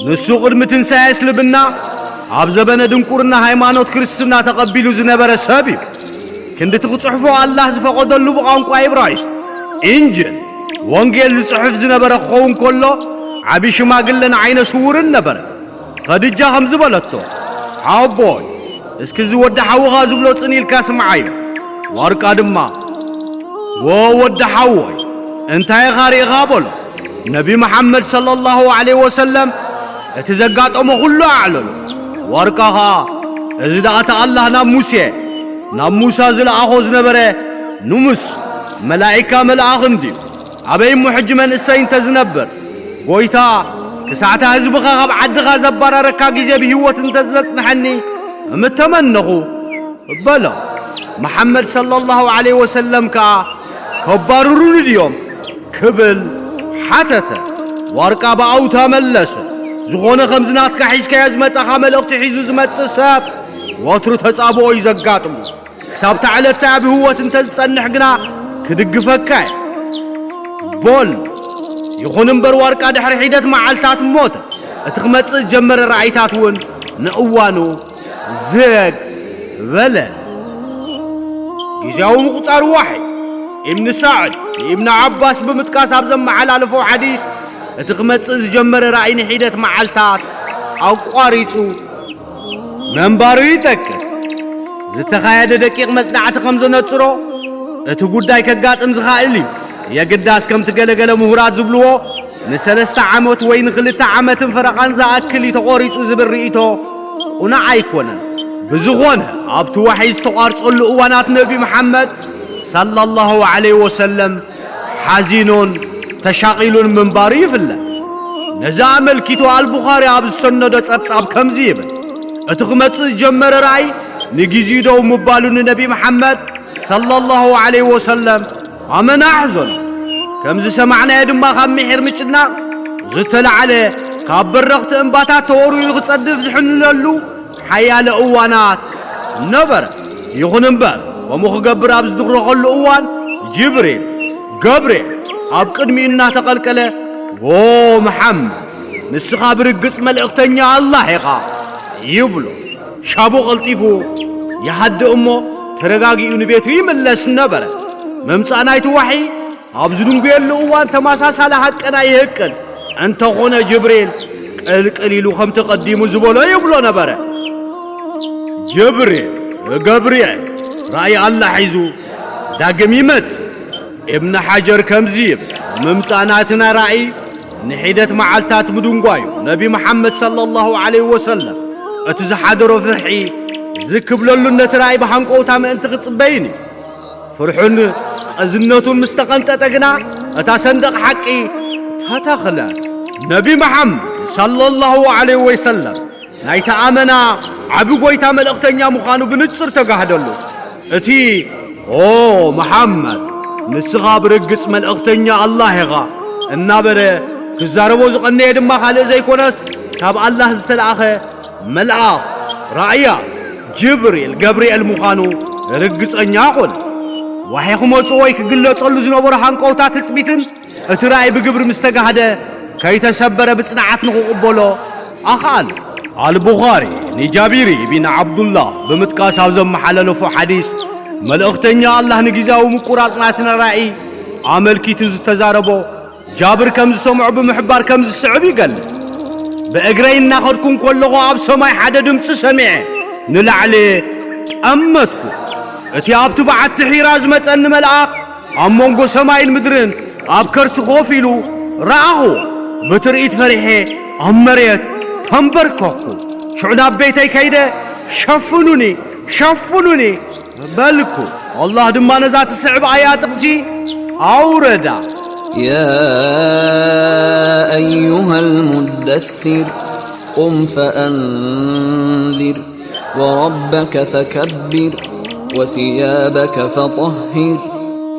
ንሱ ቅድሚ ትንሳኤ እስልምና ኣብ ዘበነ ድንቁርና ሃይማኖት ክርስትና ተቐቢሉ ዝነበረ ሰብ እዩ። ክንድቲ ክጽሕፎ ኣላህ ዝፈቐደሉ ብቋንቋ ኢብራይስጥ ኢንጅል ወንጌል ዝጽሕፍ ዝነበረ ክኸውን ከሎ ዓቢ ሽማግለን ዓይነ ስውርን ነበረ። ኸዲጃ ከምዚ በለቶ፣ ሓወቦይ፣ እስኪ እዚ ወዲ ሓውኻ ዝብሎ ጽን ኢልካ ስምዓዮ። ዋርቃ ድማ፣ ወ ወዲ ሓወይ፣ እንታይ ኢኻ ርኢኻ በሎ። ነቢ መሓመድ ሰለላሁ ዐለይሂ ወሰለም እቲ ዘጋጠሞ ኩሉ ኣዕለሎ። ዋርቃ ኸኣ፣ እዚ ደኣ እቲ ኣላህ ናብ ሙሴ፣ ናብ ሙሳ ዝለኣኾ ዝነበረ ንሙስ መላኢካ መልኣኽ እንድዩ። ኣበይ እሞ ሕጂ መንእሰይ እንተ ዝነብር፣ ጎይታ፣ ክሳዕታ ህዝብኻ ካብ ዓድኻ ዘባራረካ ግዜ ብህይወት እንተ ዘጽንሐኒ እምተመነኹ በሎ። መሓመድ ሰለላሁ ዐለይሂ ወሰለም ከኣ፣ ከባርሩኒ ድዮም ክብል ሓተተ። ዋርቃ ብኣውታ መለሰ፣ ዝኾነ ከምዚ ናትካ ሒዝካዮ ዝመጻኻ መልእኽቲ ሒዙ ዝመጽእ ሰብ ወትሩ ተጻብኦ እዩ ዘጋጥሙ። ክሳብ እታ ዕለት እቲኣ ብህይወት እንተ ዝጸንሕ ግና ክድግፈካ እየ በሎ። ይኹን እምበር ዋርቃ ድሕሪ ሒደት መዓልታት ሞተ። እቲ ክመጽእ ዝጀመረ ራእይታት እውን ንእዋኑ ዝግ በለ። ግዜያዊ ምቁጻር ዋሒ። ኢብን ሳዕድ ንኢብን ዓባስ ብምጥቃስ ኣብ ዘመሓላለፎ ሓዲስ፣ እቲ ክመጽእ ዝጀመረ ራእይ ንሒደት መዓልታት ኣቋሪጹ ምንባሩ ይጠቅስ። ዝተኻየደ ደቂቕ መጽናዕቲ ከም ዘነጽሮ፣ እቲ ጉዳይ ከጋጥም ዝኽእል እዩ። የግዳስ ከምቲ ገለገለ ምሁራት ዝብልዎ፣ ንሰለስተ ዓመት ወይ ንኽልተ ዓመትን ፈረቓን ዝኣክል እዩ ተቖሪጹ ዝብል ርእይቶ ቁኑዕ ኣይኮነን። ብዝኾነ፣ ኣብቲ ዋሕይ ዝተቋርጸሉ እዋናት ነቢ መሓመድ ሰለላሁ ዐለይሂ ወሰለም ሓዚኑን ተሻቒሉን ምንባሩ ይፍለጥ። ነዚ ኣመልኪቱ ኣልቡኻሪ ኣብ ዝሰነዶ ጸብጻብ ከምዚ ይብል፣ እቲ ክመጽእ ዝጀመረ ራእይ ንግዜኡ ደው ምባሉ ንነቢ መሓመድ ሰለላሁ ዐለይሂ ወሰለም ኣመና ኣሕዘኖ። ከም ዝሰማዕናዮ ድማ ካብ ምሒር ምጭናቕ ዝተላዕለ ካብ በረኽቲ እምባታት ተወርዊሩ ክጸድፍ ዝሕንለሉ ሓያለ እዋናት ነበረ። ይኹን እምበር፣ ከምኡ ክገብር ኣብ ዝድረኸሉ እዋን፣ ጅብሪል፣ ገብርኤል፣ ኣብ ቅድሚኡ እናተቐልቀለ፣ "ዎ መሓመድ፣ ንስኻ ብርግጽ መልእኽተኛ ኣላህ ኢኻ" ይብሎ። ሻቡ ቀልጢፉ ይሃድእ እሞ፣ ተረጋጊኡ ንቤቱ ይምለስ ነበረ። ምምጻእ ናይቲ ዋሕይ ኣብ ዝድንጉየሉ እዋን ተመሳሳሊ ሃቀና ይህቅን። እንተኾነ ጅብሪል ቅልቅል ኢሉ ከምቲ ቀዲሙ ዝበሎ ይብሎ ነበረ። ጅብሪል ገብርኤል ራእይ ኣላሕ ሒዙ ዳግም ይመጽእ። እብን ሓጀር ከምዚ ይብል፣ ምምጻእ ናትና ራእይ ንሒደት መዓልታት ምድንጓዩ። ነቢ መሓመድ ሰለላሁ ዐለይሂ ወሰለም እቲ ዝሓደሮ ፍርሒ ዝክብለሉን ነቲ ራእይ ብሃንቀውታ ምእንቲ ክጽበይን እዩ። ፍርሑን ቅዝነቱን ምስ ተቐንጠጠ ግና፣ እታ ሰንደቕ ሓቂ ተተኽለ። ነቢ መሓመድ ሰለላሁ ዐለይሂ ወሰለም ናይታ ኣመና ዓቢ ጎይታ መልእኽተኛ ምዃኑ ብንጹር ተጋህደሉ። እቲ "ኦ መሓመድ፣ ንስኻ ብርግጽ መልእኽተኛ ኣላህ ኢኻ" እናበለ ክዛረቦ ዝቐነየ ድማ ካልእ ዘይኮነስ፣ ካብ ኣላህ ዝተላእኸ መልኣኽ፣ ራእያ፣ ጅብሪል፣ ገብርኤል ምዃኑ ርግጸኛ ኾነ። ዋሒ ክመጽእ ወይ ክግለጸሉ ዝነበሮ ሃንቀውታ ትጽቢትን እቲ ራእይ ብግብሪ ምስ ተጋህደ፣ ከይተሰበረ ብጽንዓት ንኽቕበሎ ኣኽኣሎ። ኣልቡኻሪ ንጃቢር ኢብን ዓብዱላህ ብምጥቃስ ኣብ ዘመሓላለፎ ሓዲስ፣ መልእኽተኛ ኣላህ ንግዝያዊ ምቁራጽ ናትና ራእይ ኣመልኪቱ ዝተዛረቦ፣ ጃብር ከም ዝሰምዖ ብምሕባር ከም ዝስዕብ ይገልጽ። ብእግረይ እናኸድኩ እንከለኹ ኣብ ሰማይ ሓደ ድምጺ ሰሚዐ፣ ንላዕሊ ጠመትኩ። እቲ ኣብቲ በዓቲ ሒራ ዝመጸኒ መልኣኽ ኣብ መንጎ ሰማይን ምድርን ኣብ ከርሲ ኮፍ ኢሉ ረኣኹ። ብትርኢት ፈሪሐ ኣብ መሬት ተንበርከኽኩ። ሽዑ ናብ ቤተይ ከይደ፣ "ሸፍኑኒ፣ ሸፍኑኒ" በልኩ። ኣላህ ድማ ነዛ ትስዕብ ኣያ ጥቕሲ ኣውረዳ። يا أيها المدثر، قم فأنذر، وربك فكبر، وثيابك فطهر،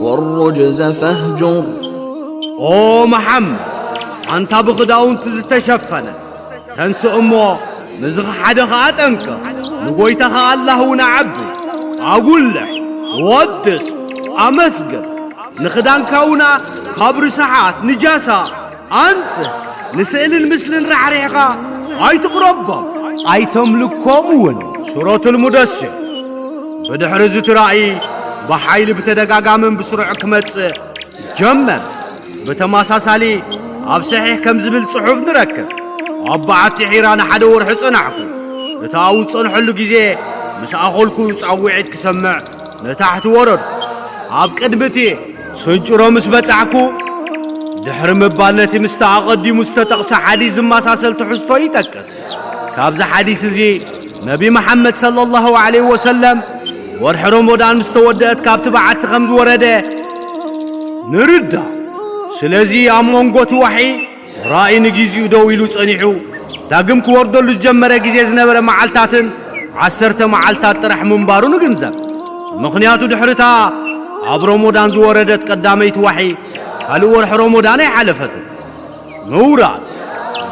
والرجز فاهجر። ኦ መሓመድ፣ ኣንታ ብኽዳውንቲ ዝተሸፈነ፣ ተንስእ እሞ ንዝኸሓደ ኸኣ ጠንቅቕ፣ ንጎይታኻ ኣላህ እውን ኣዕቢ፣ ኣጉልሕ፣ ወድስ፣ ኣመስግን። ንኽዳንካ ውና ካብ ርስሓት፣ ንጃሳ፣ ኣንጽህ። ንስእልን ምስልን ራሕሪሕኻ ኣይትቕረቦም፣ ኣይተምልኮም እውን። ሱረቱል ሙደሲር። ብድሕሪ እዚ እቲ ራእይ ብሓይሊ ብተደጋጋምን ብስሩዕ ክመጽእ ጀመር። ብተመሳሳሊ ኣብ ሰሒሕ ከም ዝብል ጽሑፍ ንረክብ። ኣብ በዓቲ ሒራ ንሓደ ወርሒ ጸናሕኩ። እቲ ኣብ ዝጸንሐሉ ግዜ ምስ ኣኸልኩ ጻውዒት ክሰምዕ ንታሕቲ ወረድኩ። ኣብ ቅድሚ እቲ ስንጭሮ ምስ በጻሕኩ፣ ድሕሪ ምባል ነቲ ምስቲ ኣቐዲሙ ዝተጠቕሰ ሓዲስ ዝመሳሰል ትሕዝቶ ይጠቅስ። ካብዚ ሓዲስ እዚ ነቢ መሓመድ ሰለላሁ ዐለይሂ ወሰለም ወርሒ ረመዳን ምስ ተወደአት ካብቲ በዓቲ ከም ዝወረደ ንርዳእ። ስለዚ ኣብ መንጎ እቲ ዋሒ ራእይ ንግዜኡ ደው ኢሉ ጸኒሑ፣ ዳግም ክወርደሉ ዝጀመረ ግዜ ዝነበረ መዓልታትን ዓሰርተ መዓልታት ጥራሕ ምንባሩ ንግንዘብ። ምኽንያቱ ድሕሪታ ኣብ ረመዳን ዝወረደት ቀዳመይቲ ዋሒ ካልእ ወርሒ ረመዳን ኣይሓለፈትን። ምውራድ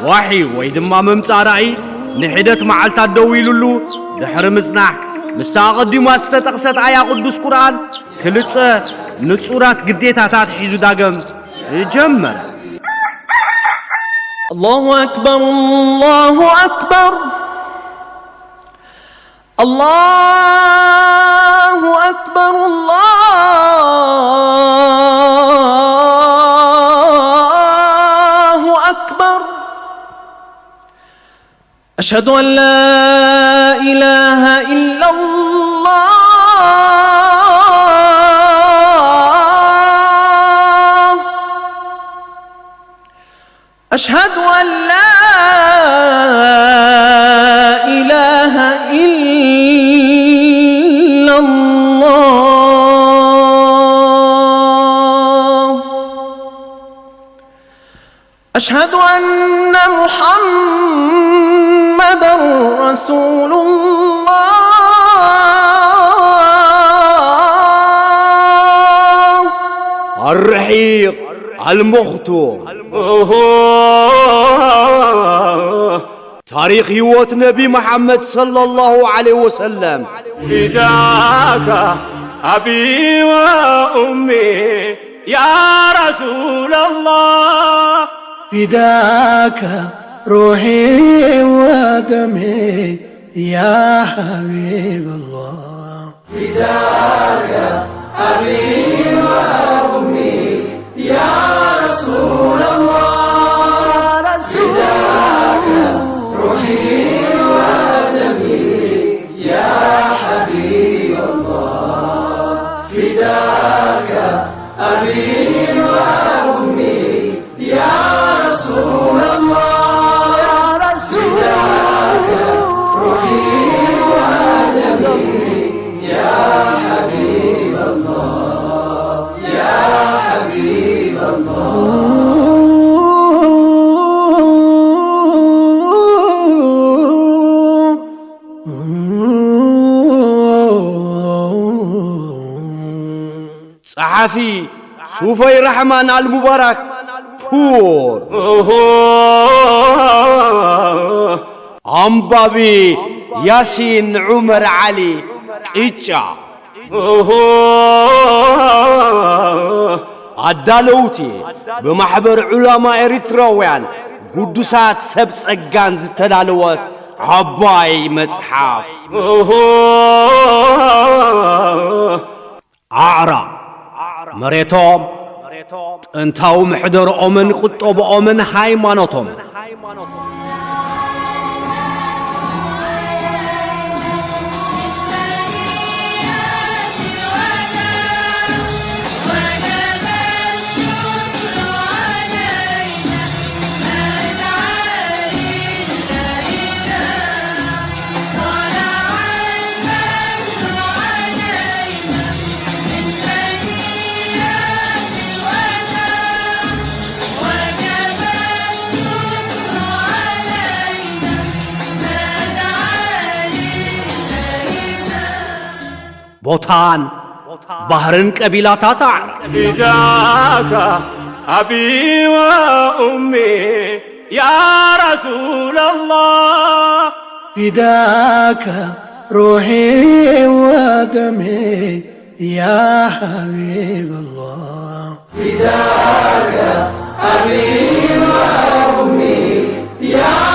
ዋሒ ወይ ድማ ምምጻእ ራእይ ንሒደት መዓልታት ደው ኢሉሉ ድሕሪ ምጽናሕ፣ ምስታ ኣቐዲማ ዝተጠቕሰት ኣያ ቅዱስ ቁርኣን ክልተ ንጹራት ግዴታታት ሒዙ ዳግም ጀመረ። الله أكبر، الله أكبر، الله أكبر، الله أكبر. أشهد أن لا إله إلا الله. أشهد أن لا إله إلا الله. أشهد أن محمدا رسول الله. الرحيق المختوم. ታሪኽ ህይወት ነቢ መሓመድ ሰለላሁ ዐለይሂ ወሰለም። فداك أبي وأمي يا رسول الله. فداك روحي ودمي يا حبيب الله. فداك أبي وأمي يا رسول الله. فداك روحي ودمي يا حبيب ጸሓፊ ሱፈይ ራሕማን ኣልሙባራክ ፑር። ኣንባቢ ያሲን ዑመር ዓሊ ቅጫ። ኣዳለውቲ ብማሕበር ዑላማ ኤሪትራውያን ግዱሳት ሰብ ጸጋን ዝተዳለወት ዓባይ መጽሓፍ። ኣዕራ መሬቶም፣ ጥንታዊ ምሕደርኦምን ቁጠብኦምን ሃይማኖቶም። ቦታን ባህርን ቀቢላታት ኣዕራብ። فداك أبي وأمي يا رسول الله. فداك روحي ودمي يا حبيب الله. فداك أبي وأمي يا